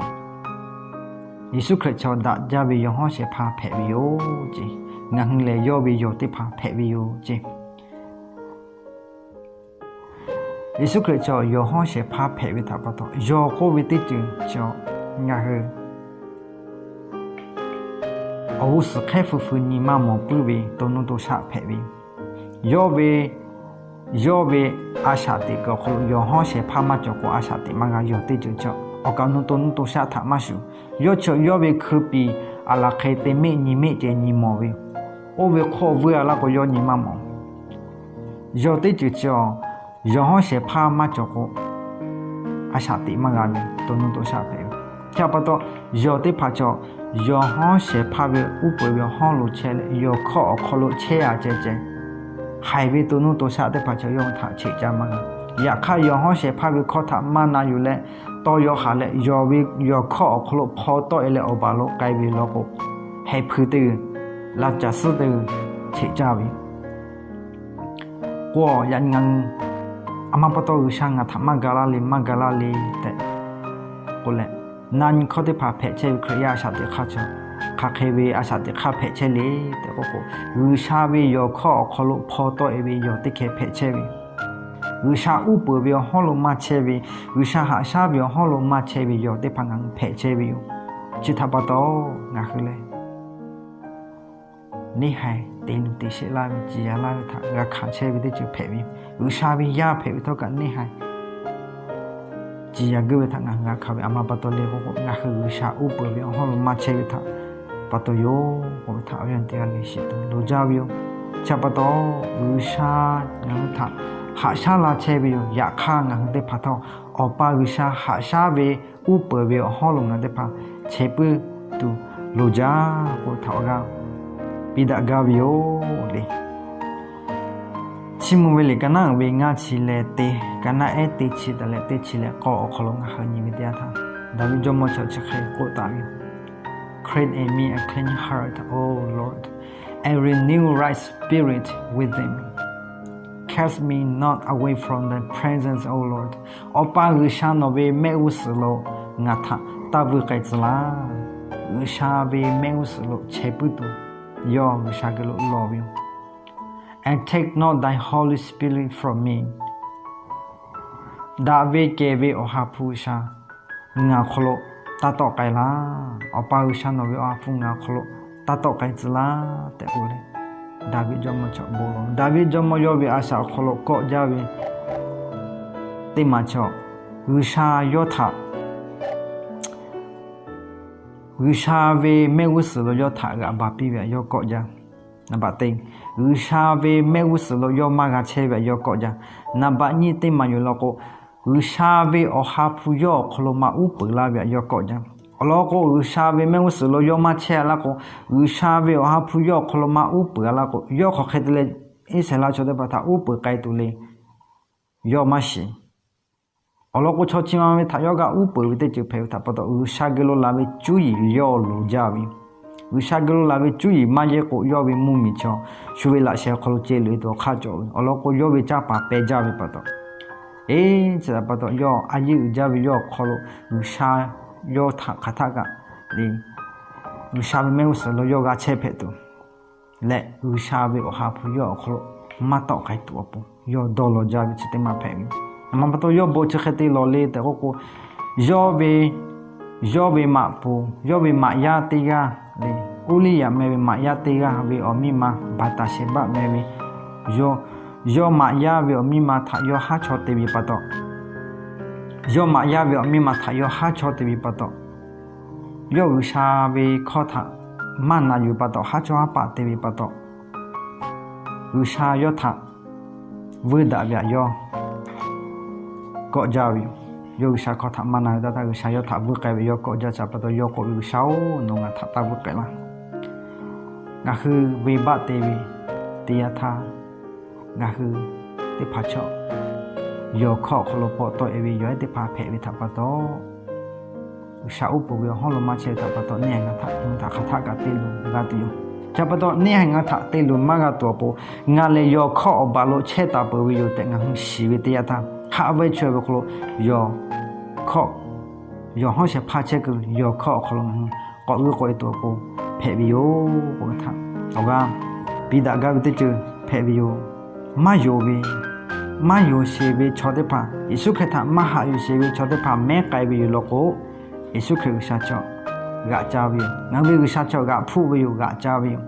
Yeˍsuˆ Hkriꞈ chaw daꞈ jaˇ ve yawˬ hawˉ shehˍ hpaˇ hpehꞈ ve yoˬ ce. Ngaˬ hui lehˬ yawˇ ve yawˬ teˇ hpaˍ hpehꞈ ve yoˬ ce. Yeˍsuˆ Hkriꞈ chaw yawˬ hawˉ shehˍ hpaˇ hpehꞈ ve htaꞈ pa taw, yawˬ k'oˆ ve teˇ ceuˬ chaw ngaˬ hui awˬ g'uˇ suhˍ hk'ehˇ feu feu nyi maˇ mawˬ puiˉ ve to nuˇ to shaˆ hpehꞈ ve yoˬ. Yawˇ ve, yawˇ ve a shaꞈ teꞈ kuiˬ awˬ hk'aw lo yawˬ hawˉ shehˍ hpaˇ maˇ cawˬ k'o, a shaꞈ teꞈ maˇ g'a. Yawˬ teˇ ceuˬ chaw awˬ kaꞈ nuˇ to nuˇ to shaˆ htaꞈ maˇ shuˍ, yawˇ chaw yawˇ ve hkui piˍ aˬ laˬ hk'e te meˆ nyi meˆ ceh nyi mawˬ ve yoˬ. Oˇ ve hk'oˆ vuiˇ a laˇ k'o yawˇ nyi maˇ mawˬ. Yawˬ teˇ ceuˬ chaw yawˬ hawˉ shehˍ hpaˇ maˇ cawˬ k'o, a shaꞈ teꞈ maˇ g'a ve to nuˇ to shaˆ hpehꞈ ve. Chi pa taw, yawˬ teˇ hpaˍ chaw yawˬ hawˉ shehˍ hpaˇ ve uˉ peunˍ ve hawˉ lo chehˇ leh, yawˬ hkawˇ awˬ hk'aw lo chehˇ a ceh ceh, haiˬ ve to nuˇ to shaˆ teˇ hpaˍ chaw yawˇ htaꞈ cheꞈ caˇ maˇ g'a. Yaꞈ hk'aˇ, yawˬ hawˉ shehˍ hpaˇ ve hkawˇ htaꞈ maˇ na yuˬ leh, tawˇ yaw haˍ leh, yawˬ ve yawˬ hkawˇ awˬ hk'aw lo hpaw tawˆ e leh awˬ baˬ lo k'ai ve law k'o, heh hpui teˇ g'uiˬ laˇ caˬ suhˉ teˇ g'uiˬ cheꞈ caˇ ve. K'o, yaꞈ nyi ngaˬ hui a ma pa taw G'uiˬsha ngaˬ htaꞈ maˇ ga laˇ le, maˇ ga laˇ le tehꞈ k'oˆ leh, na nyi hkawˇ teˇ hpaˍ hpehꞈ chehˇ ve Hkriꞈ yaˇ a shaꞈ teꞈ hk'aˇ chi, hk'aˬ hk'e ve a shaꞈ teꞈ hk'aˇ hpehꞈ chehˇ le tehꞈ k'oˆ k'o, G'uiˬsha ve yawˬ hkawˇ awˬ hk'aw lo hpaw tawˆ e ve yawˬ teˇ hkeh hpehꞈ chehˇ ve, G'uiˬsha uˉ peunˍ ve awˬ hawˉ lo maˇ chehˇ ve, G'uiˬsha haꞈ shaˉ ve awˬ hawˉ lo maˇ chehˇ ve yawˬ teˇ hpaˍ ngaˬ hui hpehꞈ chehˇ ve yoˬ. Chi htaꞈ pa taw, ngaˬ hui lehˬ neˇ haiˬ te luˬ te sheˆ laˇ ve, ciˍ yanˍ laˇ ve htaꞈ g'a hkanˍ chehˇ ve teˇ ceuˬ hpehꞈ ve yoˬ. G'uiˬsha ve yaˇ hpehꞈ ve htawˇ kaꞈ neˇ haiˬ ciˍ yanˍ geuˇ ve htaꞈ ngaˬ hui g'a hkanˍ ve, a ma pa taw le k'oˆ k'o, ngaˬ hui G'uiˬsha uˉ peunˍ ve awˬ hawˉ lo maˇ chehˇ ve htaꞈ pa taw yoˬ k'oˆ ve htaꞈ awˬ yanˇ teˇ g'aˇ le shiˍ tuˬ loˍ jaˇ ve yoˬ. Chi htaꞈ pa taw, G'uiˬsha ngaˬ hui htaꞈ haꞈ shaˉ la chehˇ ve yoˬ. Yaꞈ hk'aˇ, ngaˬ hui teˇ hpaˍ htawˇ Awˬ pa G'uiˬsha haꞈ shaˉ ve uˉ peunˍ ve awˬ hawˉ lo ngaˬ hui teˇ hpaˍ chehˇ puiˉ tuˬ loˍ jaˇ k'oˆ ve htaꞈ awˬ g'aˇ piˇ daꞈ gaˇ ve yoˬ le. Chiˇ mvuh ve liꞈ ka naˉ uiˍ ve ngaˇ chi leh teˇ, ka naˉ ehˉ teˇ chi taˍ leh teˇ chi leh k'awˇ awˬ hk'aw lo ngaˬ hui nyi ve teˇ yanˇ htaˇ, Daˍviˆ jawˇmawˇ chi chi hk'e k'oˆ taˍ ve yoˬ. Create in me a clean heart, O Lord, and renew right spirit within me. Cast me not away from thy presence, O Lord. Awˬ pa G'uiˬsha, nawˬ ve mehˆ g'uˇ suhˍ lo ngaˬ htaꞈ taˇ vuiˇ k'ai tcuh laˇ. G'uiˬsha ve mehˆ g'uˇ suhˍ lo chehˇ puiˉ tuˬ yawˇ G'uiˬsha geh lo lawˬ ve yoˬ. And take not thy Holy Spirit from me. Daꞈ ve kehˬ ve Awˬ ha hpu G'uiˬsha ngaˬ awˬ hk'aw lo taˇ tawˆ k'ai laˇ. Awˬ pa G'uiˬsha, nawˬ ve Awˬ ha hpu ngaˬ awˬ hk'aw lo taˇ tawˆ k'ai tcuh laˇ tehꞈ k'oˆ leh, Daˍviˆ jawˇmawˇ chaw bon lawˬ. Daˍviˆ jawˇmawˇ yawˇ ve a shaꞈ awˬ hk'aw lo kawˆ jaˇ ve teˇ maˬ chaw, G'uiˬsha yawˇ htaꞈ G'uiˬsha ve mehˆ g'uˇ suhˍ lo yawˇ htaꞈ g'aꞈ baˬ piˇ ve htaꞈ yawˇ kawˆ jaˇ. Naˍ baꞈ teˇ, G'uiˬsha ve mehˆ g'uˇ suhˍ lo yawˇ maˇ g'a chehˇ ve htaꞈ yawˇ kawˆ jaˇ. Naˍ baꞈ nyiˇ teˇ maˬ yoˬ law k'o, G'uiˬsha ve Awˬ ha hpu yawˇ awˬ hk'aw lo maˇ uˉ peunˍ laˇ ve htaꞈ yawˇ kawˆ jaˇ. Awˬ lawn k'o, G'uiˬsha ve mehˆ g'uˇ suhˍ lo yawˇ maˇ chehˇ a laˇ k'o, G'uiˬsha ve Awˬ ha hpu yawˇ awˬ hk'aw lo maˇ uˉ peunˍ a laˇ k'o, yawˇ hk'aˬ hk'e te leh Iˉsaˍreˍlaˆ chaw teˇ hpaˍ htaꞈ uˉ peunˍ k'ai tuˬ le. Yawˇ maˇ shiˍ. Awˬ lawn k'o, chaw chi ma ve htaꞈ yawˇ g'a uˉ peunˍ ve teˇ ceuˬ hpehꞈ ve htaꞈ pa taw, G'uiˬsha geh lo laˬ ve cuˇ yiˍ yawˇ loˍ jaˇ ve. G'uiˬsha geh lo laˬ ve cuˇ yiˍ maˇ yehˇ k'o, yawˇ ve mvuhˇmiˬ chaw shu ve laꞈ sheh awˬ hk'aw lo ceh loꞈ e tuˬ awˬ hk'aˇ cawˬ ve. Awˬ lawn k'o, yawˇ ve canˇ paˍ peh jaˇ ve pa taw, eˇ, chi htaꞈ pa taw, yawˇ a yeˇ uiˍ jaˇ ve yawˇ awˬ hk'aw lo G'uiˬsha yawˇ htaꞈ hk'aˬ htaˆ kaꞈ le, G'uiˬsha ve mehˆ g'uˇ suhˍ lo yawˇ g'a chehˇ hpehꞈ tuˬ leh, G'uiˬsha ve Awˬ ha hpu yawˇ awˬ hk'aw lo maˇ tawˆ k'ai tuˬ awˬ pon yawˇ dawˇ law jaˇ ve chi teˇ maˬ hpehꞈ ve. A ma pa taw, yawˇ bon chi hk'e te lawˬ le tehꞈ k'oˆ k'o, yawˇ ve, yawˇ ve maꞈ poˍ, yawˇ ve maꞈ yaˇ teˇ g'aˇ le, Uˇliˇyaꞈ meh ve maꞈ yaˇ teˇ g'aˇ ve awˬ miˇ ma Baˍtaˍsheˍbaˆ meh ve, yawˇ, yawˇ maꞈ yaˇ ve awˬ miˇ ma htaꞈ yawˇ haˉ chaw te ve pa taw, yawˇ maꞈ yaˇ ve awˬ miˇ ma htaꞈ yawˇ haˉ chaw te ve pa taw, yawˇ G'uiˬsha ve hkawˇ htaꞈ maˇ na yuˬ pa taw, haˉ chawˇ haˉ paˆ te ve pa taw, G'uiˬsha yawˇ htaꞈ vuiˇ daꞈ ve htaꞈ yawˇ kawˆ jaˇ ve yoˬ. Yawˇ G'uiˬsha hkawˇ htaꞈ maˇ na ve htaˇ, G'uiˬsha yawˇ htaꞈ vuiˇ k'ai ve yawˇ kawˆ jaˇ. Chi pa taw yawˇ k'oˆ ve, G'uiˬsha-oˬ, nawˬ ngaˬ htaꞈ taˇ vuiˇ k'ai laˇ. Ngaˬ hui venˇbaˆ te ve teˇ yanˇ htaˇ, ngaˬ hui teˇ hpaˍ chaw yawˬ hkawˇ awˬ hk'aw lo paw tawˆ e ve yawˬ ehˉ teˇ hpaˍ hpehꞈ ve htaꞈ pa taw, G'uiˬsha uˉ peunˍ ve awˬ hawˉ lo maˇ chehˇ ve htaꞈ pa taw, neˇ haiˬ ngaˬ htaꞈ ngaˬ htaꞈ hk'aˬ htaˆ kaꞈ te luˬ g'a tuˬ yoˬ. Chi pa taw, neˇ haiˬ ngaˬ htaꞈ te luˬ maˇ g'a tuˬ awˬ pon, ngaˬ lehˬ yawˬ hkawˇ awˬ baˬ lo chehˇ taˍ peuˬ ve yoˬ tehꞈ ngaˬ hui shiˍ ve teˇ yanˇ htaˇ, haꞈ ve chi ve hk'aw lo yawˬ hkawˇ, yawˬ hawˉ shehˍ hpaˇ chehˇ kuiˬ yawˬ hkawˇ awˬ hk'aw lo ngaˬ hui k'awꞈ g'euˆ k'awꞈ e tuˬ awˬ pon hpehꞈ ve yoˬ k'oˆ ve htaꞈ awˬ g'aˇ piˇ daꞈ gaˇ ve teˇ ceuˬ hpehꞈ ve yoˬ. Maˇ yonˍ ve, maˇ yonˍ sheˍ ve chaw teˇ hpaˍ, Yeˍsuˆ Hkriꞈ htaꞈ maˇ haꞈ yuˬ sheˍ ve chaw teˇ hpaˍ mehˉ k'ai ve yoˬ law k'o, Yeˍsuˆ Hkriꞈ G'uiˬsha chaw g'aꞈ ca ve yoˬ. Ngaˬ hui ve G'uiˬsha chaw g'aꞈ hpfuhˆ ve yoˬ, g'aꞈ ca ve yoˬ.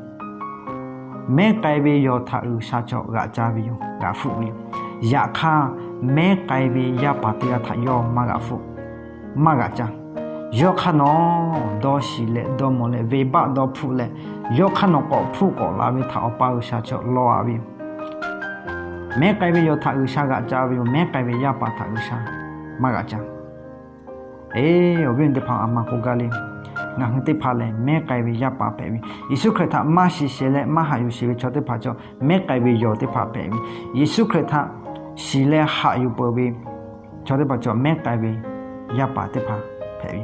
Mehˉ k'ai ve yawˬ htaꞈ G'uiˬsha chaw g'aꞈ ca ve yoˬ, g'aꞈ hpfuhˆ ve yoˬ. Yaꞈ hk'aˇ, mehˉ k'ai ve yaˇ paˍ teˇ g'aˇ htaꞈ yawˇ maˇ g'aꞈ hpfuhˆ, maˇ g'aꞈ ca. Yawˇ hk'aˇ nawˬ dawˇ shiˍ leh dawˇ mawˬ leh venˇbaˆ dawˇ hpfuhˆ leh, yawˇ hk'aˇ nawˬ k'awꞈ hpfuhˆ k'awꞈ la ve htaꞈ Awˬ pa G'uiˬsha chaw lawˬ a ve yoˬ. Mehˉ k'ai ve yawˬ htaꞈ G'uiˬsha g'aꞈ ca ve yoˬ. Mehˉ k'ai ve yaˇ paˍ htaꞈ G'uiˬsha maˇ g'aꞈ ca. Eˬ, awˬ viˉ awˬ nyi teˇ hpaˍ, a ma k'oˆ gaˇ le. Ngaˬ hui teˇ hpaˍ lehˬ mehˉ k'ai ve yaˇ paˍ hpehꞈ ve, Yeˍsuˆ Hkriꞈ htaꞈ maˇ shiˍ sheˍ leh maˇ haꞈ yuˬ sheˍ ve chaw teˇ hpaˍ cawˬ mehˉ k'ai ve yawˬ teˇ hpaˍ hpehꞈ ve, Yeˍsuˆ Hkriꞈ htaꞈ shiˍ leh haꞈ yuˬ peuˬ ve chaw teˇ hpaˍ cawˬ mehˉ k'ai ve yaˇ paˍ teˇ hpaˍ hpehꞈ ve.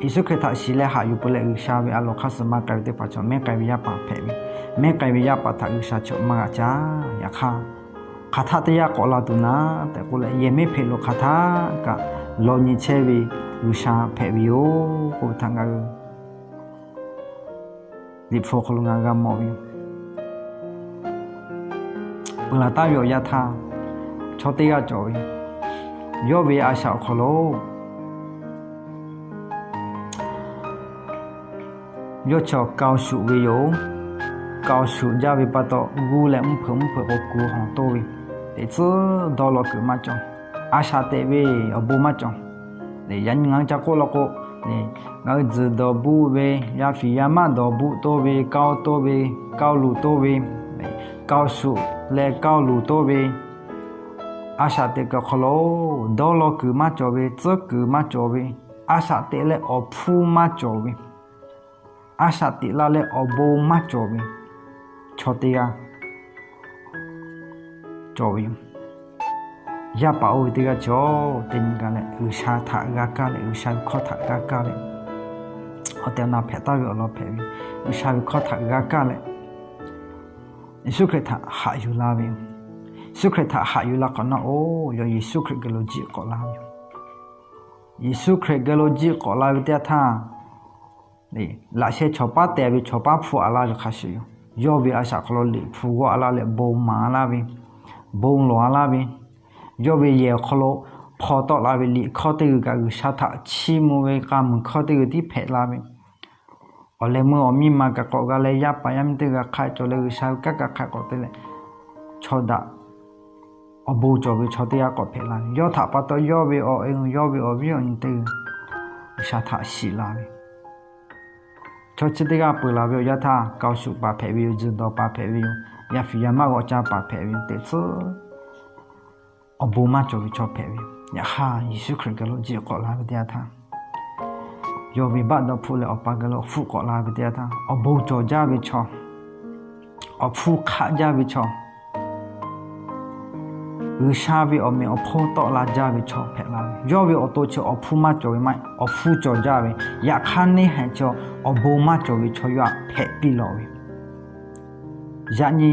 Yeˍsuˆ Hkriꞈ htaꞈ shiˍ leh haꞈ yuˬ peuˬ leh G'uiˬsha ve a loˍ hk'aˇ suh maˇ k'ai ve teˇ hpaˍ chaw, mehˉ k'ai ve yaˇ paˍ hpehꞈ ve, mehˉ k'ai ve yaˇ paˍ htaꞈ G'uiˬsha chaw maˇ g'a caˇ. Yaꞈ hk'aˇ, hk'aˬ htaˆ teˇ yanˇ k'awꞈ la tuˬ naˉ tehꞈ k'oˆ leh, yehˬ miˉ hpeꞈ lo hk'aˬ htaˆ kaꞈ law nyi chehˇ ve G'uiˬsha hpehꞈ ve yoˬ k'oˆ ve htaꞈ ngaˬ hui Liꞈ hpu awˬ hk'aw lo ngaˬ hui g'a mawˬ ve yoˬ. Peuˬ laˬ taˍ ve awˬ yanˇ htaˇ, chaw teˇ g'aˇ cawˬ ve, yawˇ ve a shaꞈ awˬ hk'aw lo yawˇ chaw kao shuˍ ve yoˬ. Kao shuˍ jaˇ ve pa taw, g'uˇ leh mvuhˇ hpeuꞈ mvuhˇ hpeuꞈ k'o kuˬ hawˬ toˇ ve, teꞈ tcuhˉ dawˇ law kuiˬ maˇ cawˬ. A shaꞈ teꞈ ve awˬ bon maˇ cawˬ. Yaꞈ nyi ngaˬ hui ca k'oˆ law k'o, ngaˬ hui tzuhˬ dawˬ buˆ ve, yaˇ fiˍ yaˇ maˆ dawˬ buˆ toˇ ve, kao toˇ ve, kao luˬ toˇ ve, kao shuˍ leh kao luˬ toˇ ve, a shaꞈ teꞈ kuiˬ awˬ hk'aw lo dawˇ law kuiˬ maˇ cawˬ ve, tcuhˉ kuiˬ maˇ cawˬ ve, a shaꞈ teꞈ leh awˬ hpfuhˇ maˇ cawˬ ve, a shaꞈ teꞈ la leh awˬ bon maˇ cawˬ ve chaw teˇ g'aˇ cawˬ ve yoˬ. Yaˇ paˍ oˇ ve teˇ g'aˇ cawˬ, teˇ nyi gaˬ leh G'uiˬsha htaꞈ g'a kaˇ leh, G'uiˬsha ve hkawˇ htaꞈ g'a kaˇ leh, awˬ tehˬ awˬ na hpehꞈ taˍ ve awˬ lawn hpehꞈ ve, G'uiˬsha ve hkawˇ htaꞈ g'a kaˇ leh, Yeˍsuˆ Hkriꞈ htaꞈ haꞈ yuˬ la ve yoˬ. Yeˍsuˆ Hkriꞈ htaꞈ haꞈ yuˬ la hk'awꞈ nawˉ, oˬ, yawˇ Yeˍsuˆ Hkriꞈ geh lo jiˆ k'awꞈ la ve yoˬ. Yeˍsuˆ Hkriꞈ geh lo jiˆ k'awꞈ la ve teˇ yanˇ htaˇ, laꞈ sheh chaw paˉ teh ve chaw paˉ hpu a laˇ ve hk'a shuˍ yoˬ. Yawˇ ve a shaꞈ hk'aw lo liꞈ hpu g'awˇ a laˇ leh bon maˍ a laˇ ve, bon lawˬ a laˇ ve, yawˇ ve yehˬ awˬ hk'aw lo hpaw tawˆ la ve liꞈ hkawˇ teˇ g'uiˬ kaꞈ G'uiˬsha htaꞈ chiˇ mvuh ve k'a muiˬ hkawˇ teˇ g'uiˬ tiˉ hpehꞈ la ve, awˬ leh meuˇ awˬ miˇ ma kaꞈ k'awꞈ g'a leh yaˇ paˍ yaˇ miˇ teˇ g'aˇ hk'a cawˬ leh G'uiˬsha ve kanˉ kaꞈ hk'a k'awꞈ te leh, chaw daꞈ awˬ bon cawˬ ve chaw teˇ g'aˇ k'awꞈ hpehꞈ la ve, yawˇ htaꞈ pa taw yawˇ ve awˬ e, yawˇ ve awˬ viˉ awˬ nyi teˇ g'uiˬ G'uiˬsha htaꞈ shiˍ la ve, chaw chi teˇ g'aˇ peuˬ laˬ ve awˬ yanˇ htaˇ, kao shuˍ paˍ hpehꞈ ve yoˬ, tzuhˬ dawˬ paˍ hpehꞈ ve yoˬ, yaˇ fiˍ yaˇ maˆ g'awꞈ caˇ paˍ hpehꞈ ve yoˬ, teꞈ tcuhˉ awˬ bon maˇ cawˬ ve chaw hpehꞈ ve yoˬ. Yaꞈ hk'aˇ, Yeˍsuˆ Hkriꞈ geh lo jiˆ k'awꞈ la ve teˇ yanˇ htaˇ, yawˇ ve baˆ dawˇ hpfuhˆ leh Awˬ pa geh lo hpfuhˆ k'awꞈ la ve teˇ yanˇ htaˇ, awˬ bon cawˬ jaˇ ve chaw, awˬ hpfuhˇ hk'aˆ jaˇ ve chaw, G'uiˬsha ve awˬ meꞈ awˬ hponˇ tawˆ la jaˇ ve chaw hpehꞈ la ve. Yawˇ ve awˬ to chi awˬ hpfuhˇ maˇ cawˬ ve maˇ heˆ, awˬ hpfuhˇ cawˬ jaˇ ve. Yaꞈ hk'aˇ, neˇ haiˬ chaw awˬ bon maˇ cawˬ ve chaw yawˇ htaꞈ hpehꞈ piˇ lawˬ ve. Yaꞈ nyi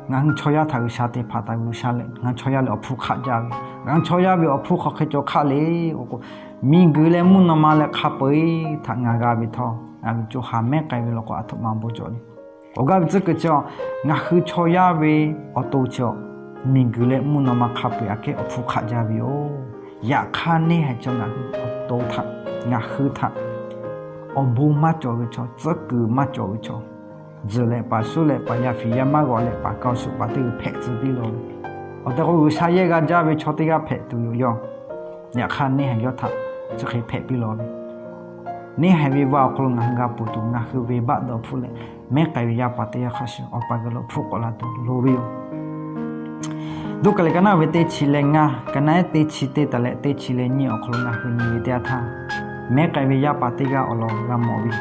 ngaˬ hui chaw yaˇ htaꞈ G'uiˬsha te hpanˍ taˍ ve, G'uiˬsha lehˬ ngaˬ hui chaw yaˇ lehˬ awˬ hpfuhˇ hk'aˆ jaˇ ve. Ngaˬ hui chaw yaˇ ve awˬ hpuˇ hk'aw hk'e cawˬ hk'aˆ le k'o, miˬguiˬ leh mvuhˇ naw ma leh hk'a peu-eˬ htaꞈ ngaˬ g'a ve htawˇ, ngaˬ ve co ha mehˉ k'ai ve law k'o, a htoꞈ ma bon cawˬ le. Awˬ g'aˇ ve tcuhˉ kuiˬ chi, ngaˬ hui chaw yaˇ ve awˬ to chi, miˬguiˬ leh mvuhˇ naw ma hk'a peu-eˬ aꞈ kehˉ awˬ hpfuhˇ hk'aˆ jaˇ ve yoˬ. Yaꞈ hk'aˇ, neˇ haiˬ chaw ngaˬ hui awˬ to htaꞈ, ngaˬ hui htaꞈ awˬ bon maˇ cawˬ ve chaw, tcuhˉ kuiˬ maˇ cawˬ ve chaw, tzuhˬ leh paˍ, suhˉ leh paˍ, yaˇ fiˍ yaˇ maˇ g'awꞈ leh paˍ, kao shuˍ paˍ teˇ g'uiˬ hpehꞈ tcuh piˇ lawˬ ve. Awˬ tehˬ k'o, G'uiˬsha yehˇ g'a jaˇ ve chaw teˇ g'aˇ hpehꞈ tuˬ yoˬ yawˇ. Yaꞈ hk'aˇ, neˇ haiˬ yawˇ htaꞈ chi hk'e hpehꞈ piˇ lawˬ ve. Neˇ haiˬ ve va awˬ hk'aw lo ngaˬ hui g'a ponˬ tuˬ, ngaˬ hui ve baˆ dawˇ hpfuhˆ leh mehˉ k'ai ve yaˇ paˍ teˇ g'aˇ hk'a shuˍ Awˬ pa geh lo hpfuhˆ k'awꞈ la tuˬ loˍ ve yoˬ. Luˉkaꞈ liꞈ ka naˆ ve teˇ chi leh ngaˇ, ka naˆ ehˉ teˇ chi teˇ taˍ leh teˇ chi leh nyiˇ awˬ hk'aw lo ngaˬ hui nyi ve teˇ yanˇ htaˇ, mehˉ k'ai ve yaˇ paˍ teˇ g'aˇ awˬ lawn g'a mawˬ ve.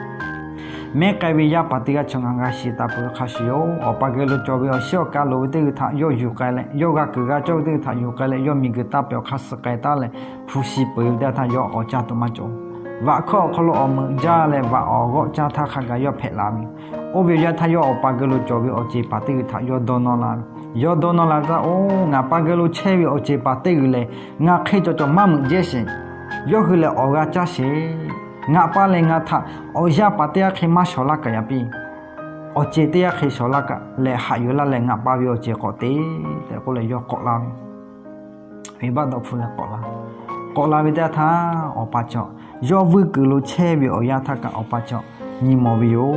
Mehˉ k'ai ve yaˇ paˍ teˇ g'aˇ chaw ngaˬ g'a shiˍ taˍ peuˬ ve hk'a shuˍ yoˬ. Awˬ pa geh lo cawˬ ve awˬ shiˉ awˬ ka loˍ ve teˇ g'uiˬ htaꞈ yawˇ yuˬ k'ai leh, yawˇ g'a kuiˬ g'a cawˇ ve teˇ g'uiˬ htaꞈ yuˬ k'ai leh, yawˇ miˬguiˬ taˇ pehˬ awˬ hk'aˇ suh k'ai taˉ leh, hpu shi peuˬ ve teˇ yanˇ htaˇ yawˇ awˬ caˇ tuˬ maˇ cawˬ. Vaꞈ hkawˇ awˬ hk'aw lo awˬ meuꞈ jaˇ leh vaꞈ awˬ g'awˆ caˇ htaˇ hk'a gaˬ yawˇ hpehꞈ la ve. Oˇ ve yaˇ htaˇ yawˇ awˬ pa geh lo cawˬ ve awˬ ceˬ paˍ teˇ g'uiˬ htaꞈ yawˇ dawˇ nawˇ la ve. Yawˇ dawˇ nawˇ la htaˇ, oˇ, ngaˬ pa geh lo chehˇ ve awˬ ceˬ paˍ teˇ g'uiˬ lehˬ, ngaˬ hk'e cawˬ cawˬ maˇ meuꞈ jehˇ sheˍ. Yawˇ hui lehˬ awˬ g'a caˇ sheˍ. Ngaˬ pa lehˬ ngaˬ htaꞈ awˬ yaˇ paˍ teˇ g'aˇ hk'e maˇ shawˍ laˇ kaꞈ yaꞈ piˇ, awˬ ceˬ teˇ g'aˇ hk'e shawˍ laˇ kaꞈ leh haꞈ yuˬ laˇ leh ngaˬ pa ve awˬ ceˬ k'awꞈ te tehꞈ k'oˆ leh yawˇ k'awꞈ la ve. Venˇbaˆ dawˇ hpfuhˆ leh k'awꞈ la, k'awꞈ la ve teˇ yanˇ htaˇ, awˬ pa cawˬ yawˇ vuiˇ kuiˬ lo chehˇ ve awˬ yanˇ htaˇ kaꞈ awˬ pa cawˬ nyi mawˬ ve yoˬ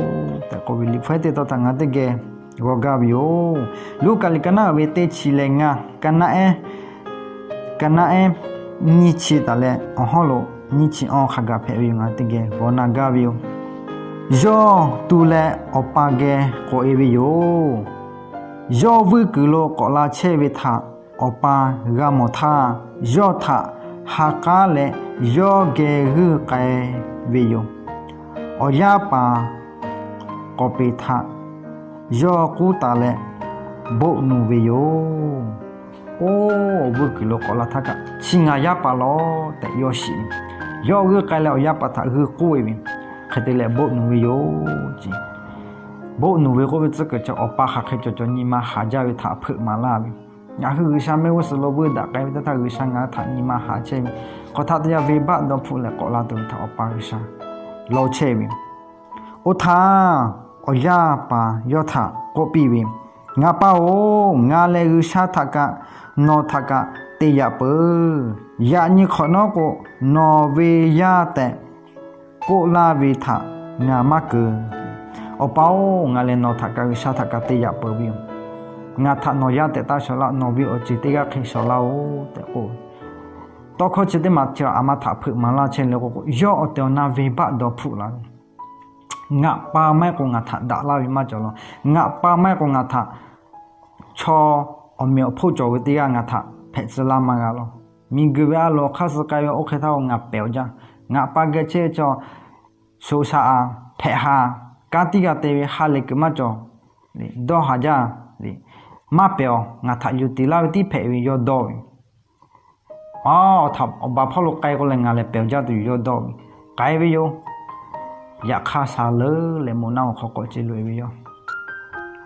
tehꞈ k'oˆ ve Liꞈ hpu ehˉ teˇ tawn htaꞈ ngaˬ teˇ geh g'aw gaˇ ve yoˬ. Luˉkaꞈ liꞈ ka naˆ ve teˇ chi leh ngaˇ, ka naˆ ehˉ, ka naˆ ehˉ nyiˇ chi taˍ leh awˬ hawˉ lo nyiˇ chi awˇ hk'a gaˬ hpehꞈ ve yoˬ. Ngaˬ teˇ geh g'aw na gaˇ ve yoˬ. Yawˇ tu leh awˬ pa geh k'awꞈ e ve yoˬ. Yawˇ vuiˇ kuiˬ lo k'awꞈ la chehˇ ve htaꞈ awˬ pa g'a mawˬ htaˇ, yawˇ htaꞈ ha k'aˉ leh yawˇ geh g'uiˇ k'ai ve yoˬ. Awˬ yaˇ paˍ k'awˍ peˍ htaꞈ yawˇ k'uˉ taˍ leh boˆ nuˬ ve yoˬ. Oˇ, vuiˇ kuiˬ lo k'awꞈ la htaˇ kaꞈ, chi ngaˬ yaˇ paˍ lawˬ tehꞈ yawˇ shiˍ ve. Yawˇ g'uiˇ k'ai leh awˬ yaˇ paˍ htaꞈ g'uiˇ k'oˆ ve, hk'e te leh boˆ nuˬ ve yoˬ ce. Boˆ nuˬ ve k'oˆ ve tcuhˉ kuiˬ chi awˬ pa hk'aˬ hk'e cawˬ cawˬ nyi ma haˍ jaˇ ve htaꞈ hpeuꞈ maˍ laˇ ve. Ngaˬ hui G'uiˬsha mehˆ g'uˇ suhˍ lo vuiˇ daꞈ k'ai ve teˇ htaˇ G'uiˬsha ngaˬ hui htaꞈ nyi ma haˍ chehˇ ve, hk'aˬ htaˆ teˇ yanˇ venˇbaˆ dawˇ hpfuhˆ leh k'awꞈ la tuˬ ve htaꞈ awˬ pa G'uiˬsha law chehˇ ve. Oˇ htaˇ awˬ yaˇ paˍ yawˇ htaꞈ k'oˆ piˇ ve, Ngaˬ pa-oˬ, ngaˬ lehˬ G'uiˬsha htaꞈ kaꞈ nawˬ htaꞈ kaꞈ te yaꞈ peuˬ. Yaꞈ nyi hk'awꞈ nawˉ k'o, nawˬ ve yaˇ tehꞈ k'oˆ laˇ ve htaꞈ ngaˬ maˇ keunˍ. Awˬ pa-oˬ, ngaˬ lehˬ nawˬ htaꞈ kaꞈ G'uiˬsha htaꞈ kaꞈ te yaꞈ peuˬ ve yoˬ. Ngaˬ htaꞈ nawˬ yaˇ tehꞈ taˇ shawˍ laˇ, nawˬ ve awˬ ceuˬ teˇ g'aˇ hk'e shawˍ laˇ-oˬ tehꞈ k'oˆ ve. Tawˇ hkawˇ chi teˇ maˬ chi aˬ ma htaꞈ hpeuꞈ maˍ laˇ chehˇ le k'o k'o, yawˇ awˬ tehˬ awˬ na venˇbaˆ dawˇ hpfuhˆ la ve, Ngaˬ pa maˇ heˆ k'o ngaˬ htaꞈ daꞈ laˇ ve maˇ cawˬ law. Ngaˬ pa maˇ heˆ k'o ngaˬ htaꞈ chaw awˬ meꞈ awˬ hponˇ cawˬ ve teˇ g'aˇ ngaˬ htaꞈ hpehꞈ tcuh laˇ maˇ g'a law. Miˬguiˬ ve a loˍ hk'aˇ suh k'ai ve oˇ hk'e htaˇ k'o ngaˬ pehˬ awˬ jaˇ. Ngaˬ pa geh chehˇ ve chaw shoˍ shaꞈ a hpehꞈ ha, kanˉ tiˉ g'a te ve ha lehˬ kuiˬ maˇ cawˬ. Dawˇ haˍ jaˇ. Maˇ pehˬ awˬ, ngaˬ htaꞈ yuˬ tiˍ laˇ ve tiˉ hpehꞈ ve yawˇ dawˇ ve. Aˬ, awˬ htaꞈ awˬ baˬ hpawˇ lo k'ai k'o leh ngaˬ lehˬ pehˬ awˬ jaˇ tuˬ yoˬ yawˇ dawˇ ve. K'ai ve yoˬ. Yaꞈ hk'aˇ shaˍ leuˉ leh moˍ naˆ awˬ hk'aw k'awꞈ ce loꞈ-e ve yoˬ.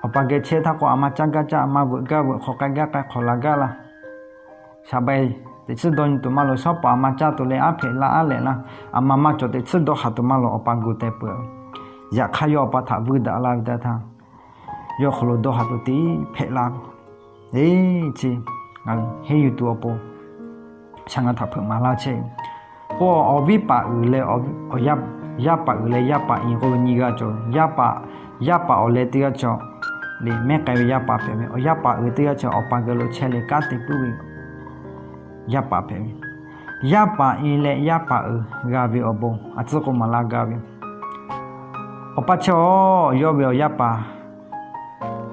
Awˬ pa geh chehˇ htaˇ k'o, aˬ ma caˇ gaˇ caˇ, aˬ ma veuꞈ gaˇ veuꞈ, hk'awꞈ k'ai gaˇ k'ai, hk'awꞈ laˬ gaˇ laˇ. Shaˍ bai teꞈ tsuhˇ dawˇ nyi tuˬ maˇ loˍ, shawˉ paˍ aˬ ma caˇ tuˬ leh aˉ hpehꞈ laˇ aˉ lehꞈ laˇ, aˬ ma maˇ cawˬ teꞈ tsuhˇ dawˇ haˍ tuˬ maˇ loˍ, awˬ pa gu teh peuˬ. Yaꞈ hk'aˇ yawˇ awˬ pa htaꞈ vuiˇ daꞈ laˇ ve teˇ htaˇ, yawˇ hk'aw lo dawˇ haˍ tuˬ tiˉ hpehꞈ laˇ ve. Eˬ, chi ngaˬ hui henˇ yuˬ tuˬ awˬ pon shaˍ ngaˬ htaꞈ hpeuꞈ maˍ laˇ chehˇ ve. K'o, awˬ viˉ paˍ uiˍ leh, yaˇ paˍ uiˍ leh yaˇ paˍ i k'oˆ ve nyiˇ g'aˇ cawˬ ve. Yaˇ paˍ awˬ leh teˇ g'aˇ cawˬ le, mehˉ k'ai ve yaˇ paˍ hpehꞈ ve. Awˬ yaˇ paˍ uiˍ teˇ g'aˇ cawˬ, awˬ pa geh lo chehˇ leh kanˉ te puiˉ ve yaˇ paˍ hpehꞈ ve. Yaˇ paˍ i leh yaˇ paˍ uiˍ g'a ve awˬ bon a tcuhˉ k'oˆ maˍ laˇ gaˇ ve. Awˬ pa chi-aˬ, yawˇ ve awˬ yaˇ paˍ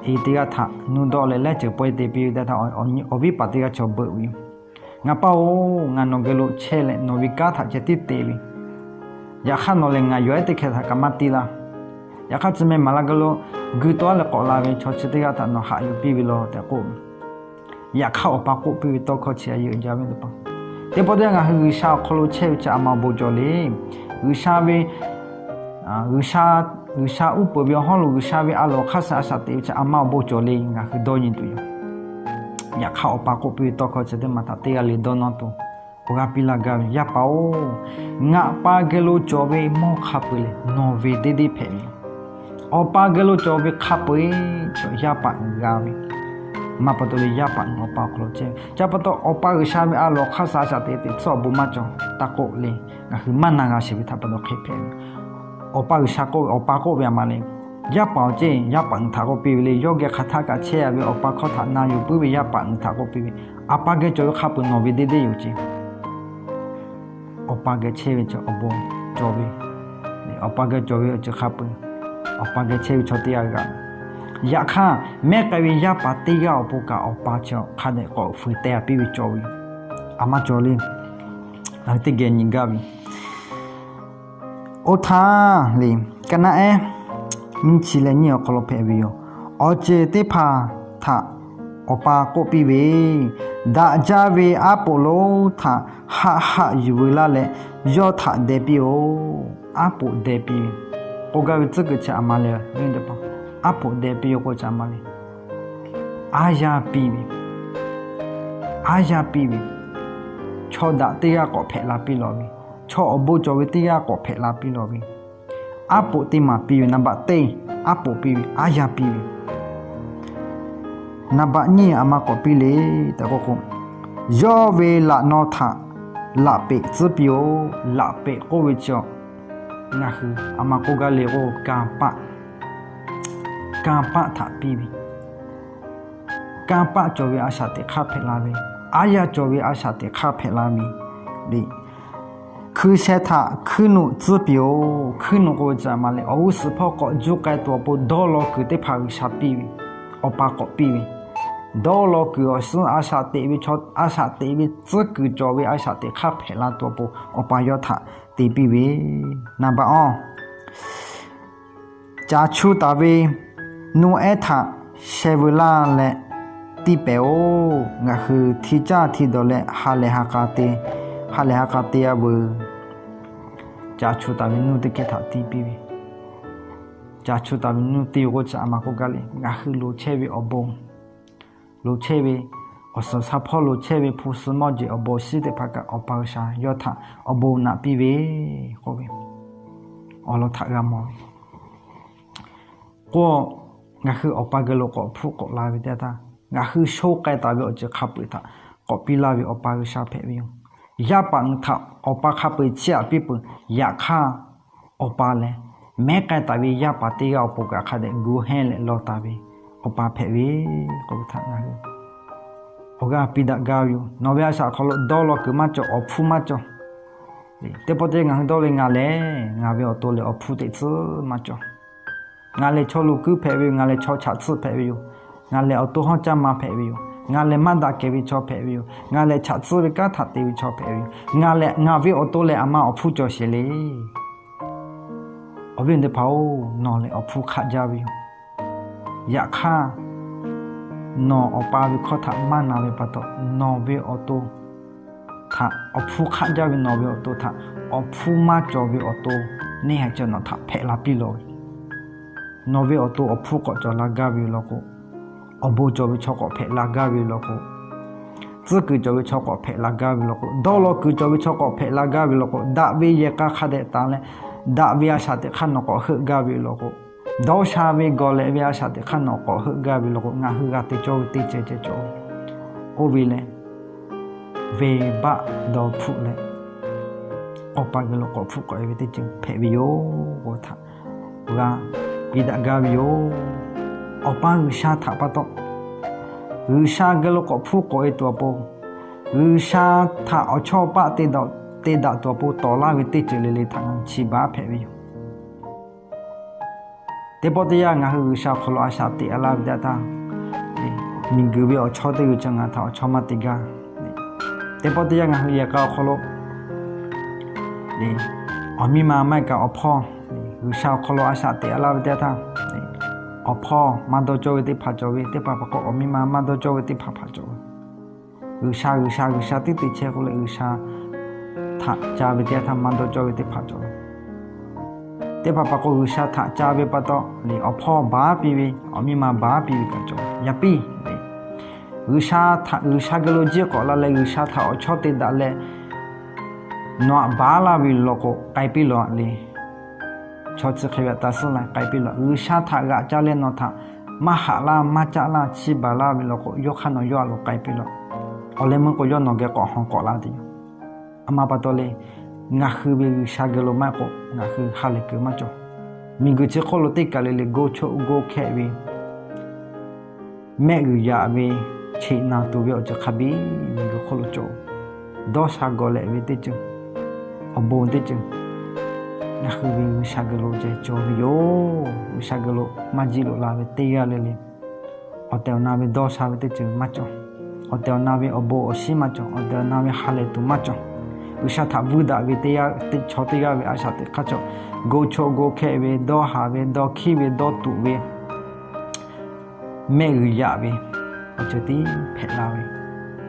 i teˇ g'aˇ htaꞈ nuˇ dawˆ leh lehˉ ceuˬ pawehˇ te piˇ ve teˇ htaˇ, awˬ viˉ paˍ teˇ g'aˇ cawˬ beuꞈ ve yoˬ. Ngaˬ pa-oˬ, ngaˬ nawˬ geh lo chehˇ leh nawˬ ve kanˉ htaꞈ ceh tiˉ te ve. Yaꞈ hk'aˇ nawˬ lehˬ ngaˬ yawˬ ehˉ teˇ hkeh htaꞈ kaꞈ maˇ te laˇ. Yaꞈ hk'aˇ tcuh meh maˍ laˇ geh lo gui tawˆ leh k'awꞈ la ve chaw chi teˇ g'aˇ htaꞈ nawˬ haꞈ yuˬ piˇ ve law tehꞈ k'oˆ ve. Yaꞈ hk'aˇ awˬ pa k'oˆ piˇ ve tawˇ hkawˇ chi a yeꞈ jaˇ ve teˇ hpaˍ. Teˇ pawˆ teˇ yanˇ ngaˬ hui G'uiˬsha awˬ hk'aw lo chehˇ ve chi aˬ ma awˬ bon cawˬ le. G'uiˬsha ve G'uiˬsha, G'uiˬsha uˉ peunˍ ve awˬ hawˉ lo G'uiˬsha ve a loˍ hk'aˇ suh a shaꞈ teꞈ ve chi aˬ ma awˬ bon cawˬ le, ngaˬ hui dawˇ nyi tuˬ yoˬ. Yaꞈ hk'aˇ awˬ pa k'oˆ piˇ ve tawˇ hkawˇ chi teˇ maˬ htaꞈ teˇ g'aˇ le dawˇ nawˇ tuˬ awˬ g'aˇ piˇ laˇ gaˇ ve, Yaˇ paˍ-oˬ, ngaˬ pa geh lo cawˬ ve mawˇ hk'a peu-eˬ lehˬ nawˬ ve deˇ deˇ hpehꞈ ve yoˬ. Awˬ pa geh lo cawˬ ve hk'a peu-eˬ chaw yaˇ paˍ uiˍ g'a ve. Maˇ pa taw leh yaˇ paˍ uiˍ awˬ pa awˬ hk'aw lo chehˇ ve. Chi pa taw awˬ pa G'uiˬsha ve a loˍ hk'aˇ suh a shaꞈ teꞈ teꞈ tcuhˉ awˬ bon maˇ cawˬ taˇ k'oˆ le, ngaˬ hui maˇ na g'a sheˍ ve htaꞈ pa taw hk'e hpehꞈ ve. Awˬ pa G'uiˬsha k'oˆ ve, awˬ pa k'oˆ ve aˬ ma le. Yaˇ paˍ-oˬ ceˇ, yaˇ paˍ uiˍ htaꞈ k'oˆ piˇ ve le. Yawˇ geh hk'aˬ htaˇ kaꞈ chehˇ a ve awˬ pa hkawˇ htaꞈ na yuˬ puiˉ ve yaˇ paˍ uiˍ htaꞈ k'oˆ piˇ ve, Aˬ pa geh cawˬ ve hk'a peu-eˬ nawˬ ve deˇ deˇ yoˬ ceˇ. Awˬ pa geh chehˇ ve chaw awˬ bon cawˬ ve, awˬ pa geh cawˬ ve awˬ ceuˬ hk'a peu-eˬ, awˬ pa geh chehˇ ve chaw teˇ g'aˇ g'a. Yaꞈ hk'aˇ mehˉ k'ai ve yaˇ paˍ teˇ g'aˇ awˬ pon kaꞈ awˬ pa chi hk'a dehꞈ k'awꞈ fuiˍ teh piˇ ve cawˬ ve, aˬ ma cawˬ le. Ngaˬ hui teˇ geh nyi gaˇ ve. Oˇ htaˇ le, ka naˆ ehˉ nyiˇ chi leh nyiˇ awˬ hk'aw lo hpehꞈ ve yoˬ. Awˬ ceuˬ teˇ hpaˍ htaꞈ awˬ pa k'oˆ piˇ ve, Daꞈ jaˇ ve aˉ poꞈ lonˉ htaꞈ haˆ haˆ yuˬ veu laˇ leh, yawˇ htaꞈ deh piˇ-oˆ. Aˉ poꞈ deh piˇ ve, k'oˆ gaˇ ve tcuhˉ kuiˬ chi aˬ ma le. Aˉ poꞈ deh piˇ ve k'o chi aˬ ma le. Aˉ yaˇ piˇ ve, aˉ yaˇ piˇ ve, chaw daꞈ teˇ g'aˇ k'awꞈ hpehꞈ la piˇ lawˬ ve, chaw awˬ bon cawˬ ve teˇ g'aˇ k'awꞈ hpehꞈ la piˇ lawˬ ve, aˉ poꞈ teˇ maˬ piˇ ve, naˍ baꞈ teˇ aˉ poꞈ piˇ ve, aˉ yaˇ piˇ ve, naˍ baꞈ nyiˇ aˬ ma k'awꞈ piˇ le tehꞈ k'oˆ k'o, yawˇ ve laꞈ naw htaꞈ laꞈ peꞈ tcuhˉ piˇ-oˆ. Laꞈ peꞈ k'oˆ ve chi ngaˬ hui aˬ ma k'oˆ gaˇ le k'o, kanˇ paˆ, kanˇ paˆ htaꞈ piˇ ve, kanˇ paˆ cawˬ ve a shaꞈ teꞈ hk'aˇ hpehꞈ la ve, aˉ yaˇ cawˬ ve a shaꞈ teꞈ hk'aˇ hpehꞈ la ve le. Hkui sheh htaꞈ hkuiˉ nuˆ tcuhˉ piˇ-oˆ. Hkuiˉ nuˆ k'oˆ ve chi aˬ ma le, awˬ g'uˇ suhˍ hpawˇ k'awꞈ juˇ k'ai tuˬ awˬ pon dawˇ law kuiˬ teˇ hpaˍ G'uiˬsha piˇ ve, awˬ pa k'awꞈ piˇ ve, dawˇ law kuiˬ awˬ suhˉ a shaꞈ teꞈ ve chaw, a shaꞈ teꞈ ve tcuhˉ kuiˬ cawˬ ve a shaꞈ teꞈ hk'aˇ hpehꞈ la tuˬ awˬ pon awˬ pa yawˇ htaꞈ te piˇ ve, naˍ baꞈ awˬ Caˬ chu taˍ ve Noˉehˉ htaꞈ sheh veu laˇ leh tiˇ pehˍ-oˬ. Ngaˬ hui hti caˇ hti dawˬ leh ha lehˬ ha k'a te, ha lehˬ ha k'a te-a veuˬ. ca chu taˍ ve nuˇ teˇ hkehˇ htaꞈ tiˇ piˇ ve, ca chu taˍ ve nuˇ teˇ yoˬ k'oˆ chi a ma k'oˆ gaˇ le. Ngaˬ hui loˍ chehˇ ve awˬ bon, loˍ chehˇ ve awˬ suhˍ shaˍ hpawˇ loˍ chehˇ ve hpu suh mawˇ jeˬ awˬ bon awˬ shinˉ teˇ hpaˍ kaꞈ Awˬ pa G'uiˬsha yawˇ htaꞈ awˬ bon naꞈ piˇ ve k'oˆ ve, awˬ lawn htaꞈ g'a mawˬ ve k'o, ngaˬ hui Awˬ pa geh lo k'awꞈ hpfuhˆ k'awꞈ la ve teˇ yanˇ htaˇ, ngaˬ hui sho k'ai taˍ ve awˬ ceuˬ hk'a peu-eˬ htaꞈ k'awꞈ piˇ laˇ ve Awˬ pa G'uiˬsha hpehꞈ ve yoˬ. Yaˇ paˍ ngaˬ htaꞈ Awˬ pa hk'a peu-eˬ chiˇ aꞈ piˇ peuˬ. Yaꞈ hk'aˇ, Awˬ pa lehˬ mehˉ k'ai taˍ ve yaˇ paˍ teˇ g'aˇ awˬ pon kaꞈ hk'a dehꞈ gu hehnˇ leh law taˍ ve Awˬ pa hpehꞈ ve k'oˆ ve htaꞈ ngaˬ hui awˬ g'aˇ piˇ daꞈ gaˇ ve yoˬ. Nawˬ ve a shaꞈ hk'aw lo dawˇ law kuiˬ maˇ cawˬ, awˬ hpfuhˇ maˇ cawˬ. Teˇ pawˆ teˇ yanˇ ngaˬ hui dawˇ ve, ngaˬ lehˬ ngaˬ ve awˬ to lehˬ awˬ hpfuhˇ teꞈ tcuhˉ maˇ cawˬ. Ngaˬ lehˬ chaw lo kuiˉ hpehꞈ ve yoˬ. Ngaˬ lehˬ chaw chaꞈ tsuhˇ hpehꞈ ve yoˬ. Ngaˬ lehˬ awˬ to hawˉ caˇ ma hpehꞈ ve yoˬ. Ngaˬ lehˬ maˇ daꞈ kehˬ ve chaw hpehꞈ ve yoˬ. Ngaˬ lehˬ chaꞈ tsuhˇ ve kanˉ htaꞈ te ve chaw hpehꞈ ve yoˬ. Ngaˬ lehˬ, ngaˬ ve awˬ to lehˬ aˬ ma awˬ hpfuhˇ cawˬ sheˍ le. Awˬ viˉ awˬ nyi teˇ hpaˍ-oˬ, nawˬ lehˬ awˬ hpfuhˇ hk'aˆ jaˇ ve yoˬ. Yaꞈ hk'aˇ, nawˬ Awˬ pa ve hkawˇ htaꞈ maˇ na ve pa taw, nawˬ ve awˬ to htaꞈ awˬ hpfuhˇ hk'aˆ jaˇ ve nawˬ ve awˬ to htaꞈ awˬ hpfuhˇ maˇ cawˬ ve awˬ to neˇ haiˬ ceuˬ nawˬ htaꞈ hpehꞈ la piˇ law ve. Nawˬ ve awˬ to awˬ hpfuhˇ k'awꞈ cawˬ la gaˇ ve yoˬ law k'o, awˬ bon cawˬ ve chaw k'awꞈ hpehꞈ la gaˇ ve yoˬ law k'o, tcuhˉ kuiˬ cawˬ ve chaw k'awꞈ hpehꞈ la gaˇ ve yoˬ law k'o, dawˇ law kuiˬ cawˬ ve chaw k'awꞈ hpehꞈ la gaˇ ve yoˬ law k'o, daꞈ ve yehˬ k'a hk'a dehꞈ tanˬ leh, daꞈ ve a shaꞈ teꞈ hk'aˇ nawˬ k'awꞈ heuˆ gaˇ ve yoˬ law k'o, dawˇ sha ve gawˬ lehꞈ ve a shaꞈ teꞈ hk'aˇ nawˬ k'awꞈ heuˆ gaˇ ve yoˬ law k'o, ngaˬ hui g'a te cawˇ ve teˇ ceuˬ ceh cawˬ. Oˇ ve lehˬ, venˇbaˆ dawˇ hpfuhˆ leh, Awˬ pa geh lo k'awꞈ hpfuhˆ k'awꞈ e ve teˇ ceuˬ hpehꞈ ve yoˬ k'oˆ ve htaꞈ g'a piˇ daꞈ gaˇ ve yoˬ. Awˬ pa G'uiˬsha htaꞈ pa taw, G'uiˬsha geh lo k'awꞈ hpfuhˆ k'awꞈ e tuˬ awˬ pon, G'uiˬsha htaꞈ awˬ chawˇ paˆ te daꞈ tuˬ awˬ pon tawˍ laˇ ve teˇ ceuˬ le le htaꞈ ngaˬ hui chi baˬ hpehꞈ ve yoˬ. Teˇ pawˆ teˇ yanˇ ngaˬ hui G'uiˬsha awˬ hk'aw lo a shaꞈ teꞈ a laˇ ve teˇ yanˇ htaˇ, miˬguiˬ ve awˬ chawˇ teˇ g'uiˬ chi ngaˬ htaꞈ awˬ chawˇ maˇ te gaˇ. Teˇ pawˆ teˇ yanˇ ngaˬ hui yehˬ k'a awˬ hk'aw lo awˬ miˇ ma maˇ heˆ kaꞈ awˬ hpawˇ, G'uiˬsha awˬ hk'aw lo a shaꞈ teꞈ a laˇ ve teˇ yanˇ htaˇ, awˬ hpawˇ maˇ dawˇ cawˇ ve teˇ hpaˍ cawˬ ve, teˇ hpaˍ pa k'o awˬ miˇ ma maˇ dawˇ cawˇ ve teˇ hpaˍ hpaˍ cawˬ ve. G'uiˬsha, G'uiˬsha, G'uiˬsha tiˉ te chehˇ k'oˆ leh G'uiˬsha htaꞈ ca ve teˇ yanˇ htaˇ maˇ dawˇ cawˇ ve teˇ hpaˍ cawˬ ve. Teˇ hpaˍ pa k'o G'uiˬsha htaꞈ ca ve pa taw lehˬ, awˬ hpawˇ baˬ piˇ ve, awˬ miˇ ma baˬ piˇ ve kaꞈ cawˬ ve. Yaꞈ piˇ, G'uiˬsha htaꞈ, G'uiˬsha geh lo jiˇ k'awꞈ la leh G'uiˬsha htaꞈ awˬ chawˇ te daꞈ leh, nawˬ aꞈ baˬ laˇ ve law k'o, k'ai piˇ lawˬ le. Chaw chi hk'e ve aꞈ taˍ suhˉ la k'ai piˇ lawˬ. G'uiˬsha htaꞈ g'aꞈ ca leh nawˬ htaꞈ maˇ haꞈ laˇ, maˇ caˆ laˇ, chiˇ baˬ laˇ ve law k'o, yawˇ hk'aˇ nawˬ yawˇ aꞈ lo k'ai piˇ lawˬ. Awˬ leh meuˇ k'o, yawˇ nawˬ geh k'awꞈ hawˬ k'awꞈ la tuˬ yoˬ. A ma pa taw leh, ngaˬ hui ve G'uiˬsha geh lo maˇ k'o, ngaˬ hui ha lehˬ kuiˬ maˇ cawˬ. Miˬguiˬ chi hk'oˆ lo teˇ kaˬ le le go choˆ go hkehˆ ve, mehˆ g'uiˬ yaꞈ ve, cheꞈ naˬ tuˬ ve awˬ ceuˬ hk'a biˇ miˬguiˬ hk'oˆ lo cawˬ. Dawˇ sha gawˬ lehꞈ ve teˇ ceuˬ, awˬ bon teˇ ceuˬ, ngaˬ hui ve G'uiˬsha geh lo ceh cawˬ ve yoˬ. G'uiˬsha geh lo maˇ jiˆ loꞈ la ve teˇ g'aˇ le le, awˬ tehˬ awˬ na ve dawˇ sha ve teˇ ceuˬ maˇ cawˬ. Awˬ tehˬ awˬ na ve awˬ bon awˬ shinˉ maˇ cawˬ. Awˬ tehˬ awˬ na ve ha lehˬ tuˬ maˇ cawˬ. G'uiˬsha htaꞈ vuiˇ daꞈ ve teˇ g'aˇ, chaw teˇ g'aˇ ve a shaꞈ teꞈ hk'aˇ cawˬ. Go choˆ go hkehˆ ve, dawˇ haˍ ve, dawˇ hkiˉ ve, dawˇ tuꞈ ve, mehˆ g'uiˬ yaꞈ ve, awˬ ceuˬ tiˉ hpehꞈ la ve,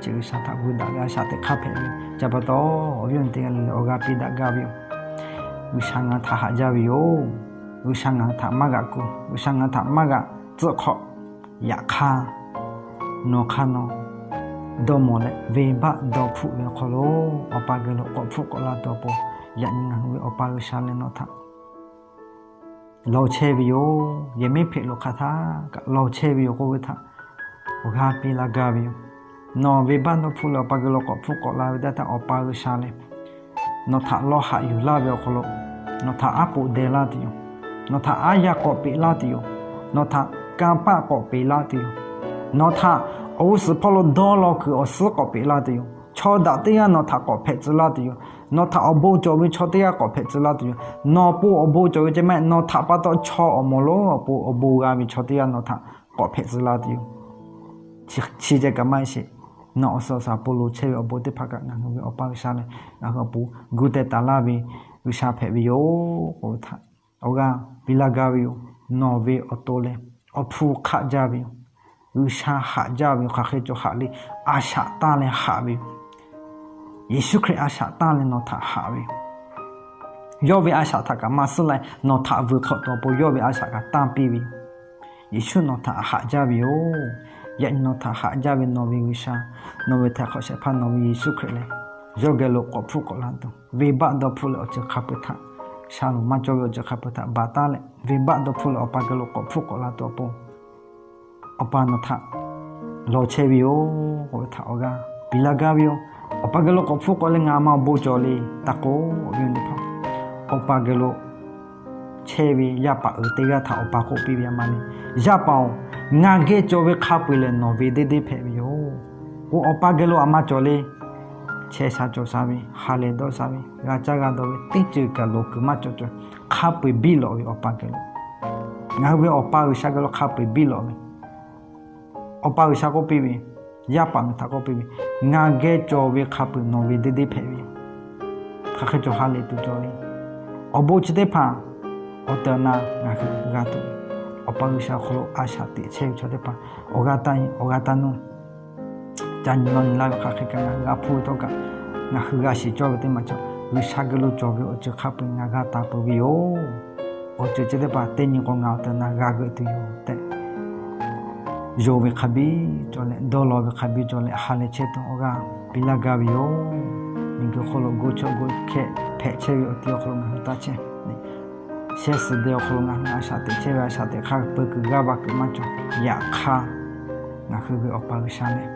chi G'uiˬsha htaꞈ vuiˇ daꞈ ve a shaꞈ teꞈ hk'aˇ hpehꞈ ve. Chi pa taw, awˬ viˉ awˬ nyi teˇ g'aˇ le le awˬ g'aˇ piˇ daꞈ gaˇ ve yoˬ. G'uiˬsha ngaˬ htaꞈ haꞈ jaˇ ve yoˬ. G'uiˬsha ngaˬ htaꞈ maˇ g'aꞈ kuˬ. G'uiˬsha ngaˬ htaꞈ maˇ g'aꞈ tcuhˆ hk'awꞈ. Yaꞈ hk'aˇ, nawˬ hk'aˇ nawˬ dawˇ mawˬ leh venˇbaˆ dawˇ hpfuhˆ ve awˬ hk'aw lo, Awˬ pa geh lo k'awꞈ hpfuhˆ k'awꞈ la tuˬ awˬ pon, yaꞈ nyi ngaˬ hui ve Awˬ pa G'uiˬsha leh nawˬ htaꞈ lawˬ chehˇ ve yoˬ. Yehˬ miˉ hpeꞈ lo hk'aˬ htaˇ kaꞈ lawˬ chehˇ ve yoˬ k'oˆ ve htaꞈ awˬ g'aˇ piˇ laˇ gaˇ ve yoˬ. Nawˬ venˇbaˆ dawˇ hpfuhˆ leh Awˬ pa geh lo k'awꞈ hpfuhˆ k'awꞈ la ve teˇ yanˇ htaˇ, Awˬ pa G'uiˬsha lehˬ nawˬ htaꞈ lawˇ haꞈ yuˬ laˇ ve awˬ hk'aw lo, nawˬ htaꞈ aˉ poꞈ deh laˇ tuˬ yoˬ. Nawˬ htaꞈ aˉ yaˇ k'awꞈ peꞈ laˇ tuˬ yoˬ. Nawˬ htaꞈ kanˇ paˆ k'awꞈ peꞈ laˇ tuˬ yoˬ. Nawˬ htaꞈ awˬ g'uˇ suhˍ hpawˇ lo dawˇ law kuiˬ awˬ suhˉ k'awꞈ peꞈ laˇ tuˬ yoˬ. Chaw daꞈ teˇ g'aˇ nawˬ htaꞈ k'awꞈ hpehꞈ tcuh laˇ tuˬ yoˬ. Nawˬ htaꞈ awˬ bon cawˬ ve chaw teˇ g'aˇ k'awꞈ hpehꞈ tcuh laˇ tuˬ yoˬ. Nawˬ pon awˬ bon cawˬ ve ceh maˇ heˆ, nawˬ htaꞈ pa taw chaw awˬ moˍ lonˉ awˬ pon awˬ bon g'a ve chaw teˇ g'aˇ nawˬ htaꞈ k'awꞈ hpehꞈ tcuh laˇ tuˬ yoˬ. Chi ceh kaꞈ maˇ heˆ sheˍ. Nawˬ awˬ suhˍ awˬ shaˍ awˬ pon loˍ chehˇ ve awˬ bon teˇ hpaˍ kaꞈ ngaˬ hui ve Awˬ pa G'uiˬsha lehˬ ngaˬ hui awˬ pon gu teh taˍ laˇ ve G'uiˬsha hpehꞈ ve yoˬ k'oˆ ve htaꞈ awˬ g'aˇ piˇ laˇ gaˇ ve yoˬ. Nawˬ ve awˬ to lehˬ awˬ hpfuhˇ hk'aˆ jaˇ ve yoˬ. G'uiˬsha haꞈ jaˇ ve yoˬ. Hk'aˬ hk'e cawˬ haꞈ le, a shaꞈ tanˇ leh haꞈ ve yoˬ. Yeˍsuˆ Hkriꞈ a shaꞈ tanˇ leh nawˬ htaꞈ haꞈ ve yoˬ. Yawˇ ve a shaꞈ htaꞈ kaꞈ maˇ suhˉ la, nawˬ htaꞈ vuiˬ hk'awꞈ tuˬ awˬ pon yawˇ ve a shaꞈ kaꞈ tanˇ piˇ ve yoˬ. Yeˍsuˆ nawˬ htaꞈ haꞈ jaˇ ve yoˬ. Yaꞈ nyi nawˬ htaꞈ haꞈ jaˇ ve nawˬ ve G'uiˬsha, nawˬ ve htaiˍ hk'awꞈ shehˍ hpaˇ nawˬ ve Yeˍsuˆ Hkriꞈ lehˬ, yawˇ geh lo k'awꞈ hpfuhˆ k'awꞈ la tuˬ, venˇbaˆ dawˇ hpfuhˆ leh awˬ ceuˬ hk'a peu-eˬ htaꞈ, sha loˍ maˇ cawˇ ve awˬ ceuˬ hk'a peu-eˬ htaꞈ baˬ taˉ leh, venˇbaˆ dawˇ hpfuhˆ leh Awˬ pa geh lo k'awꞈ hpfuhˆ k'awꞈ la tuˬ awˬ pon Awˬ pa nawˬ htaꞈ lawˬ chehˇ ve yoˬ k'oˆ ve htaꞈ awˬ g'aˇ piˇ laˇ gaˇ ve yoˬ. Awˬ pa geh lo k'awꞈ hpfuhˆ k'awꞈ leh ngaˬ ma awˬ bon cawˬ le taˇ k'oˆ ve yoˬ teˇ hpaˍ. Awˬ pa geh lo chehˇ ve yaˇ paˍ uiˍ teˇ g'aˇ htaꞈ Awˬ pa k'oˆ piˇ ve a ma le, Yaˇ paˍ-oˬ, ngaˬ geh cawˬ ve hk'a peu-eˬ lehˬ nawˬ ve deˇ deˇ hpehꞈ ve yoˬ. K'o Awˬ pa geh lo aˬ ma cawˬ le. Chehˇ sha cawˬ sha ve, ha lehˬ dawˇ sha ve, g'a caˇ g'a dawˇ ve, teˇ ceuˬ kaꞈ loˍ kuiˬ maˇ cawˬ cawˬ, hk'a peu-eˬ biˇ lawꞈ ve Awˬ pa geh lo. Ngaˬ hui ve Awˬ pa G'uiˬsha geh lo hk'a peu-eˬ biˇ lawꞈ ve Awˬ pa G'uiˬsha k'oˆ piˇ ve, yaˇ paˍ miˬ htaꞈ k'oˆ piˇ ve, Ngaˬ geh cawˬ ve hk'a peu-eˬ nawˬ ve deˇ deˇ hpehꞈ ve yoˬ. Hk'aˬ hk'e cawˬ ha lehˬ tuˬ cawˬ le. Awˬ bon chi teˇ hpaˍ awˬ tehˬ awˬ na ngaˬ hui g'a tuˬ, Awˬ pa G'uiˬsha awˬ hk'aw lo a shaꞈ teꞈ chehˇ ve chaw teˇ hpaˍ awˬ g'aˇ taˇ, awˬ g'aˇ taˇ nuˇ ca nyi lawˇ nyi laˇ ve hk'aˬ hk'e kaꞈ ngaˬ hui g'a hpuˇ ve htawˇ kaꞈ, ngaˬ hui g'a shiˍ cawˇ ve teˇ maˬ cawˬ, G'uiˬsha geh lo cawˬ ve awˬ ceuˬ hk'a peu-eˬ ngaˬ g'a taˍ peuˬ ve yoˬ. Awˬ ceuˬ chi teˇ hpaˍ teˇ nyi k'o ngaˬ awˬ tehˬ awˬ na g'a geuꞈ tuˬ yoˬ tehꞈ, yonˍ ve hk'a biˇ cawˬ leh, dawˇ law ve hk'a biˇ cawˬ leh, ha lehˬ chehˇ tuˬ awˬ g'aˇ piˇ laˇ gaˇ ve yoˬ. Miˬguiˬ hk'oˆ lo go chawˇ go hkehˇ hpehꞈ chehˇ ve awˬ ti awˬ hk'aw lo ngaˬ hui taˇ chehˇ. Shehˇ suhˍ deh awˬ hk'aw lo ngaˬ hui a shaꞈ teꞈ chehˇ ve a shaꞈ teꞈ hk'aˇ peu kuiˬ g'aˇ va kuiˬ maˇ cawˬ. Yaꞈ hk'aˇ, ngaˬ hui ve Awˬ pa G'uiˬsha lehˬ,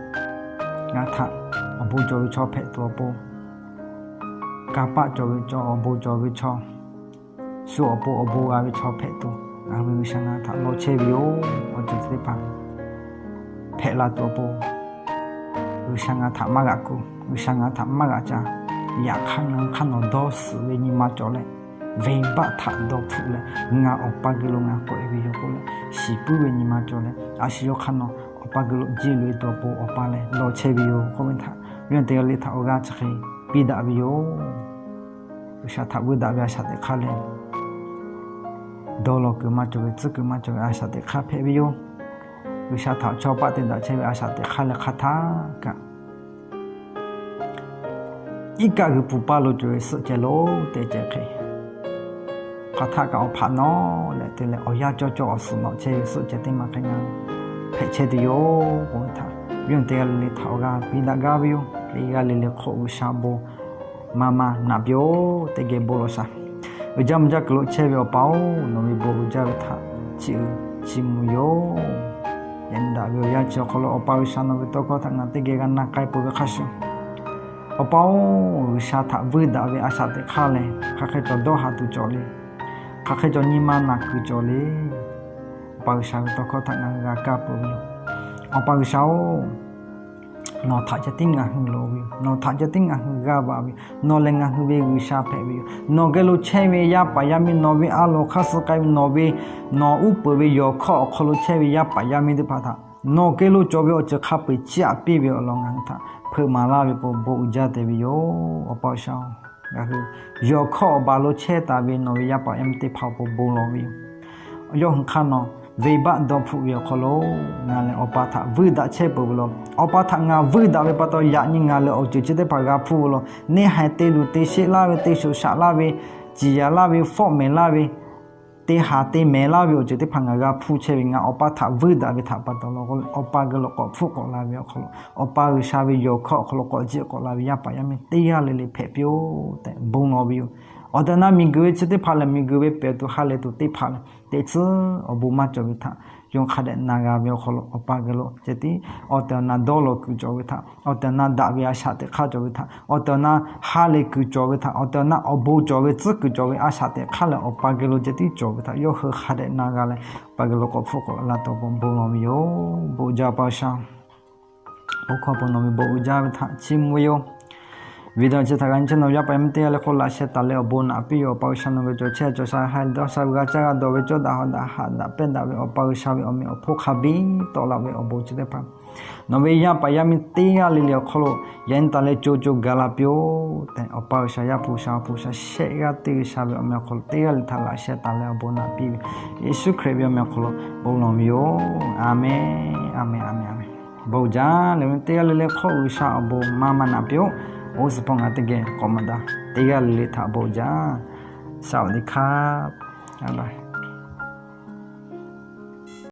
ngaˬ htaꞈ awˬ bon cawˬ ve chaw hpehꞈ tuˬ awˬ pon, kanˇ paˆ cawˬ ve chaw, awˬ bon cawˬ ve chaw, shu awˬ pon awˬ bon g'a ve chaw hpehꞈ tuˬ, ngaˬ hui ve G'uiˬsha ngaˬ htaꞈ law chehˇ ve yoˬ. Awˬ ceuˬ chi teˇ hpaˍ hpehꞈ la tuˬ awˬ pon, G'uiˬsha ngaˬ htaꞈ maˇ g'aꞈ kuˬ, G'uiˬsha ngaˬ htaꞈ maˇ g'aꞈ ca. Yaꞈ hk'aˇ ngaˬ hui hk'aˇ nawˬ dawˇ suhˍ ve nyi ma cawˬ leh, venˇbaˆ htaꞈ dawˇ hpfuhˆ leh ngaˬ Awˬ pa geh lo ngaˬ k'awꞈ e ve yoˬ k'oˆ leh, shiˍ puiˉ ve nyi ma cawˬ leh, a shu yawˇ hk'aˇ nawˬ Awˬ pa geh lo jiˇ loꞈ e tuˬ awˬ pon Awˬ pa lehˬ law chehˇ ve yoˬ k'oˆ ve htaꞈ, viˉ awˬ teˇ g'aˇ le htaꞈ awˬ g'aˇ chi hk'e piˇ daꞈ ve yoˬ. G'uiˬsha htaꞈ vuiˇ daꞈ ve a shaꞈ teꞈ hk'aˇ lehˬ, dawˇ law kuiˬ maˇ cawˬ ve, tcuhˉ kuiˬ maˇ cawˬ ve a shaꞈ teꞈ hk'aˇ hpehꞈ ve yoˬ. G'uiˬsha htaꞈ chaw paˆ te daꞈ chehˇ ve a shaꞈ teꞈ hk'aˇ lehˬ hk'aˇ htaˇ kaꞈ, iˉ kaˆ g'uiˬ pfuhˍ paˇ lo cawˬ ve suhˆ ceh lo teˇ ceh hk'e, hk'aˇ htaˇ kaꞈ awˬ hpaꞈ nawˉ leh te leh awˬ yanˇ cawˇ cawˇ awˬ suhˍ nawꞈ chehˇ ve suhˆ ceh teˇ maˬ hk'e ngaˬ hpehꞈ chehˇ tuˬ yoˬ k'oˆ ve htaꞈ, viˉ awˬ teˇ g'aˇ le le htaꞈ awˬ g'aˇ piˇ daꞈ gaˇ ve yoˬ. Teˇ g'aˇ le le hk'oˆ G'uiˬsha bon maˇ maˇ naꞈ piˇ-oˆ. Teˇ geh bon lawˬ shaˍ. Uiˍ jaˇ mvuh jaˇ kuiˬ lo chehˇ ve Awˬ pa-oˬ, nawˬ ve bon uiˍ jaˇ ve htaꞈ chiˇ uiˍ chiˇ mvuh yoˬ. Yaꞈ nyi daꞈ ve awˬ yanˇ chi awˬ hk'aw lo Awˬ pa G'uiˬsha nawˬ ve tawˇ hkawˇ htaꞈ ngaˬ teˇ geh g'a na k'ai peuˬ ve hk'a shuˍ, Awˬ pa-oˬ, G'uiˬsha htaꞈ vuiˇ daꞈ ve a shaꞈ teꞈ hk'aˇ lehˬ hk'aˬ hk'e cawˬ dawˇ haˍ tuˬ cawˬ le. Hk'aˬ hk'e cawˬ nyi ma naˬ kuiˬ cawˬ le. Awˬ pa G'uiˬsha ve tawˇ hkawˇ htaꞈ ngaˬ hui g'a kaˇ peuˬ ve yoˬ. Awˬ pa G'uiˬsha-oˬ, nawˬ htaꞈ ceh tiˉ ngaˬ hui loˍ ve yoˬ. Nawˬ htaꞈ ceh tiˉ ngaˬ hui g'aˇ va ve yoˬ. Nawˬ lehˬ ngaˬ hui ve G'uiˬsha hpehꞈ ve yoˬ. Nawˬ geh lo chehˇ ve yaˇ paˍ yaˇ miˇ, nawˬ ve a loˍ hk'aˇ suh k'ai ve, nawˬ ve, nawˬ uˉ peunˍ ve yawˬ hkawˇ awˬ hk'aw lo chehˇ ve yaˇ paˍ yaˇ miˇ teˇ hpaˍ htaꞈ nawˬ geh lo cawˬ ve awˬ ceuˬ hk'a peu-eˬ chiˇ aꞈ piˇ ve awˬ lawn ngaˬ hui htaꞈ hpeuꞈ maˍ laˇ ve pon bon uiˍ jaˇ te ve yoˬ. Awˬ pa G'uiˬsha-oˬ, ngaˬ hui yawˬ hkawˇ awˬ baˬ lo chehˇ taˍ ve nawˬ ve yaˇ paˍ yaˇ miˇ teˇ hpaˍ awˬ pon bon lawˬ ve yoˬ. Yawˇ hui hk'aˇ nawˬ venˇbaˆ dawˇ hpfuhˆ ve awˬ hk'aw lo ngaˬ lehˬ Awˬ pa htaꞈ vuiˇ daꞈ chehˇ peuˬ ve yoˬ. Awˬ pa htaꞈ ngaˬ vuiˇ daꞈ ve pa taw yaꞈ nyi ngaˬ lehˬ awˬ ceuˬ chi teˇ hpaˍ g'a hpuˇ ve yoˬ. Neˇ haiˬ te luˬ te sheˆ laˇ ve, te shoꞈ shaꞈ laˇ ve, ciˍ yanˍ laˇ ve, fawˆ mehˍ laˇ ve, te haˍ te mehˍ laˇ ve awˬ ceuˬ teˇ hpaˍ ngaˬ g'a hpuˇ chehˇ ve, ngaˬ Awˬ pa htaꞈ vuiˇ daꞈ ve htaꞈ pa taw lawˬ k'o, Awˬ pa geh lo k'awꞈ hpfuhˆ k'awꞈ la ve awˬ hk'aw lo, Awˬ pa G'uiˬsha ve yawˬ hkawˇ awˬ hk'aw lo k'awꞈ jiˆ k'awꞈ la ve yaˇ paˍ yaˇ miˇ teˇ g'aˇ le le hpehꞈ piˇ-oˆ tehꞈ bon lawˬ ve yoˬ. Awˬ tehˬ awˬ na miˬguiˬ ve chi teˇ hpaˍ lehˬ, miˬguiˬ ve pehˬ tuˬ ha lehˬ tuˬ teˇ hpaˍ lehˬ, teꞈ tcuhˉ awˬ bon maˇ cawˬ ve htaꞈ yawˇ hk'a dehꞈ na g'a ve awˬ hk'aw lo, Awˬ pa geh lo ceh tiˉ awˬ tehˬ awˬ na dawˇ law kuiˬ cawˬ ve htaꞈ, awˬ tehˬ awˬ na daꞈ ve a shaꞈ teꞈ hk'aˇ cawˬ ve htaꞈ, awˬ tehˬ awˬ na ha lehˬ kuiˬ cawˬ ve htaꞈ, awˬ tehˬ awˬ na awˬ bon cawˬ ve tcuhˉ kuiˬ cawˬ ve a shaꞈ teꞈ hk'aˇ lehˬ, Awˬ pa geh lo ceh tiˉ cawˬ ve htaꞈ yawˇ hui hk'a dehꞈ na g'a leh, Awˬ pa geh lo k'awꞈ hpfuhˆ k'awꞈ la tuˬ awˬ pon bon lawˬ ve yoˬ. Bon uiˍ jaˇ Awˬ pa G'uiˬsha-oˬ. Oˇ hkawˇ awˬ pon nawˬ ve bon uiˍ jaˇ ve htaꞈ chiˇ mvuh ve yoˬ. Video chi htaꞈ g'a nyi chehˇ nawˬ ve yaˇ paˍ yaˇ miˇ teˇ g'aˇ le hk'oˆ laꞈ sheh taˍ leh awˬ bon naꞈ piˇ yoˬ. Awˬ pa G'uiˬsha nawˬ ve cawˬ chehˇ cawˬ sha ha lehˬ dawˇ sha ve g'a caˇ g'a dawˬ ve cawˇ daꞈ ha daꞈ haꞈ daꞈ pehnˇ daꞈ ve Awˬ pa G'uiˬsha ve awˬ meꞈ awˬ hponˇ hk'a biˇ tawˆ la ve awˬ bon chi teˇ hpaˍ nawˬ ve yaˇ paˍ yaˇ miˇ teˇ g'aˇ le le awˬ hk'aw lo yaꞈ nyi taˍ leh co co gaˬ la piˇ-oˆ tehꞈ, Awˬ pa G'uiˬsha, Yaˇ hpu G'uiˬsha, Awˬ hpu G'uiˬsha shehˆ g'aˇ teˇ G'uiˬsha ve awˬ meh awˬ hk'aw lo teˇ g'aˇ le htaꞈ laꞈ sheh taˍ leh awˬ bon naꞈ piˇ ve, Yeˍsuˆ Hkriꞈ ve awˬ meh awˬ hk'aw lo bon lawˬ ve yoˬ. A menˬ, a menˬ, a menˬ, a menˬ. Bon jaˇ. Lehˬ ve teˇ g'aˇ le le hk'oˆ G'uiˬsha awˬ bon maˇ maˇ naꞈ piˇ-oˆ. Oˇ suhˍ hpaw ngaˬ teˇ geh k'awꞈ maˍ daꞈ. Teˇ g'aˇ le le htaꞈ bon jaˇ. สวัสดีครับ บ๊ายบาย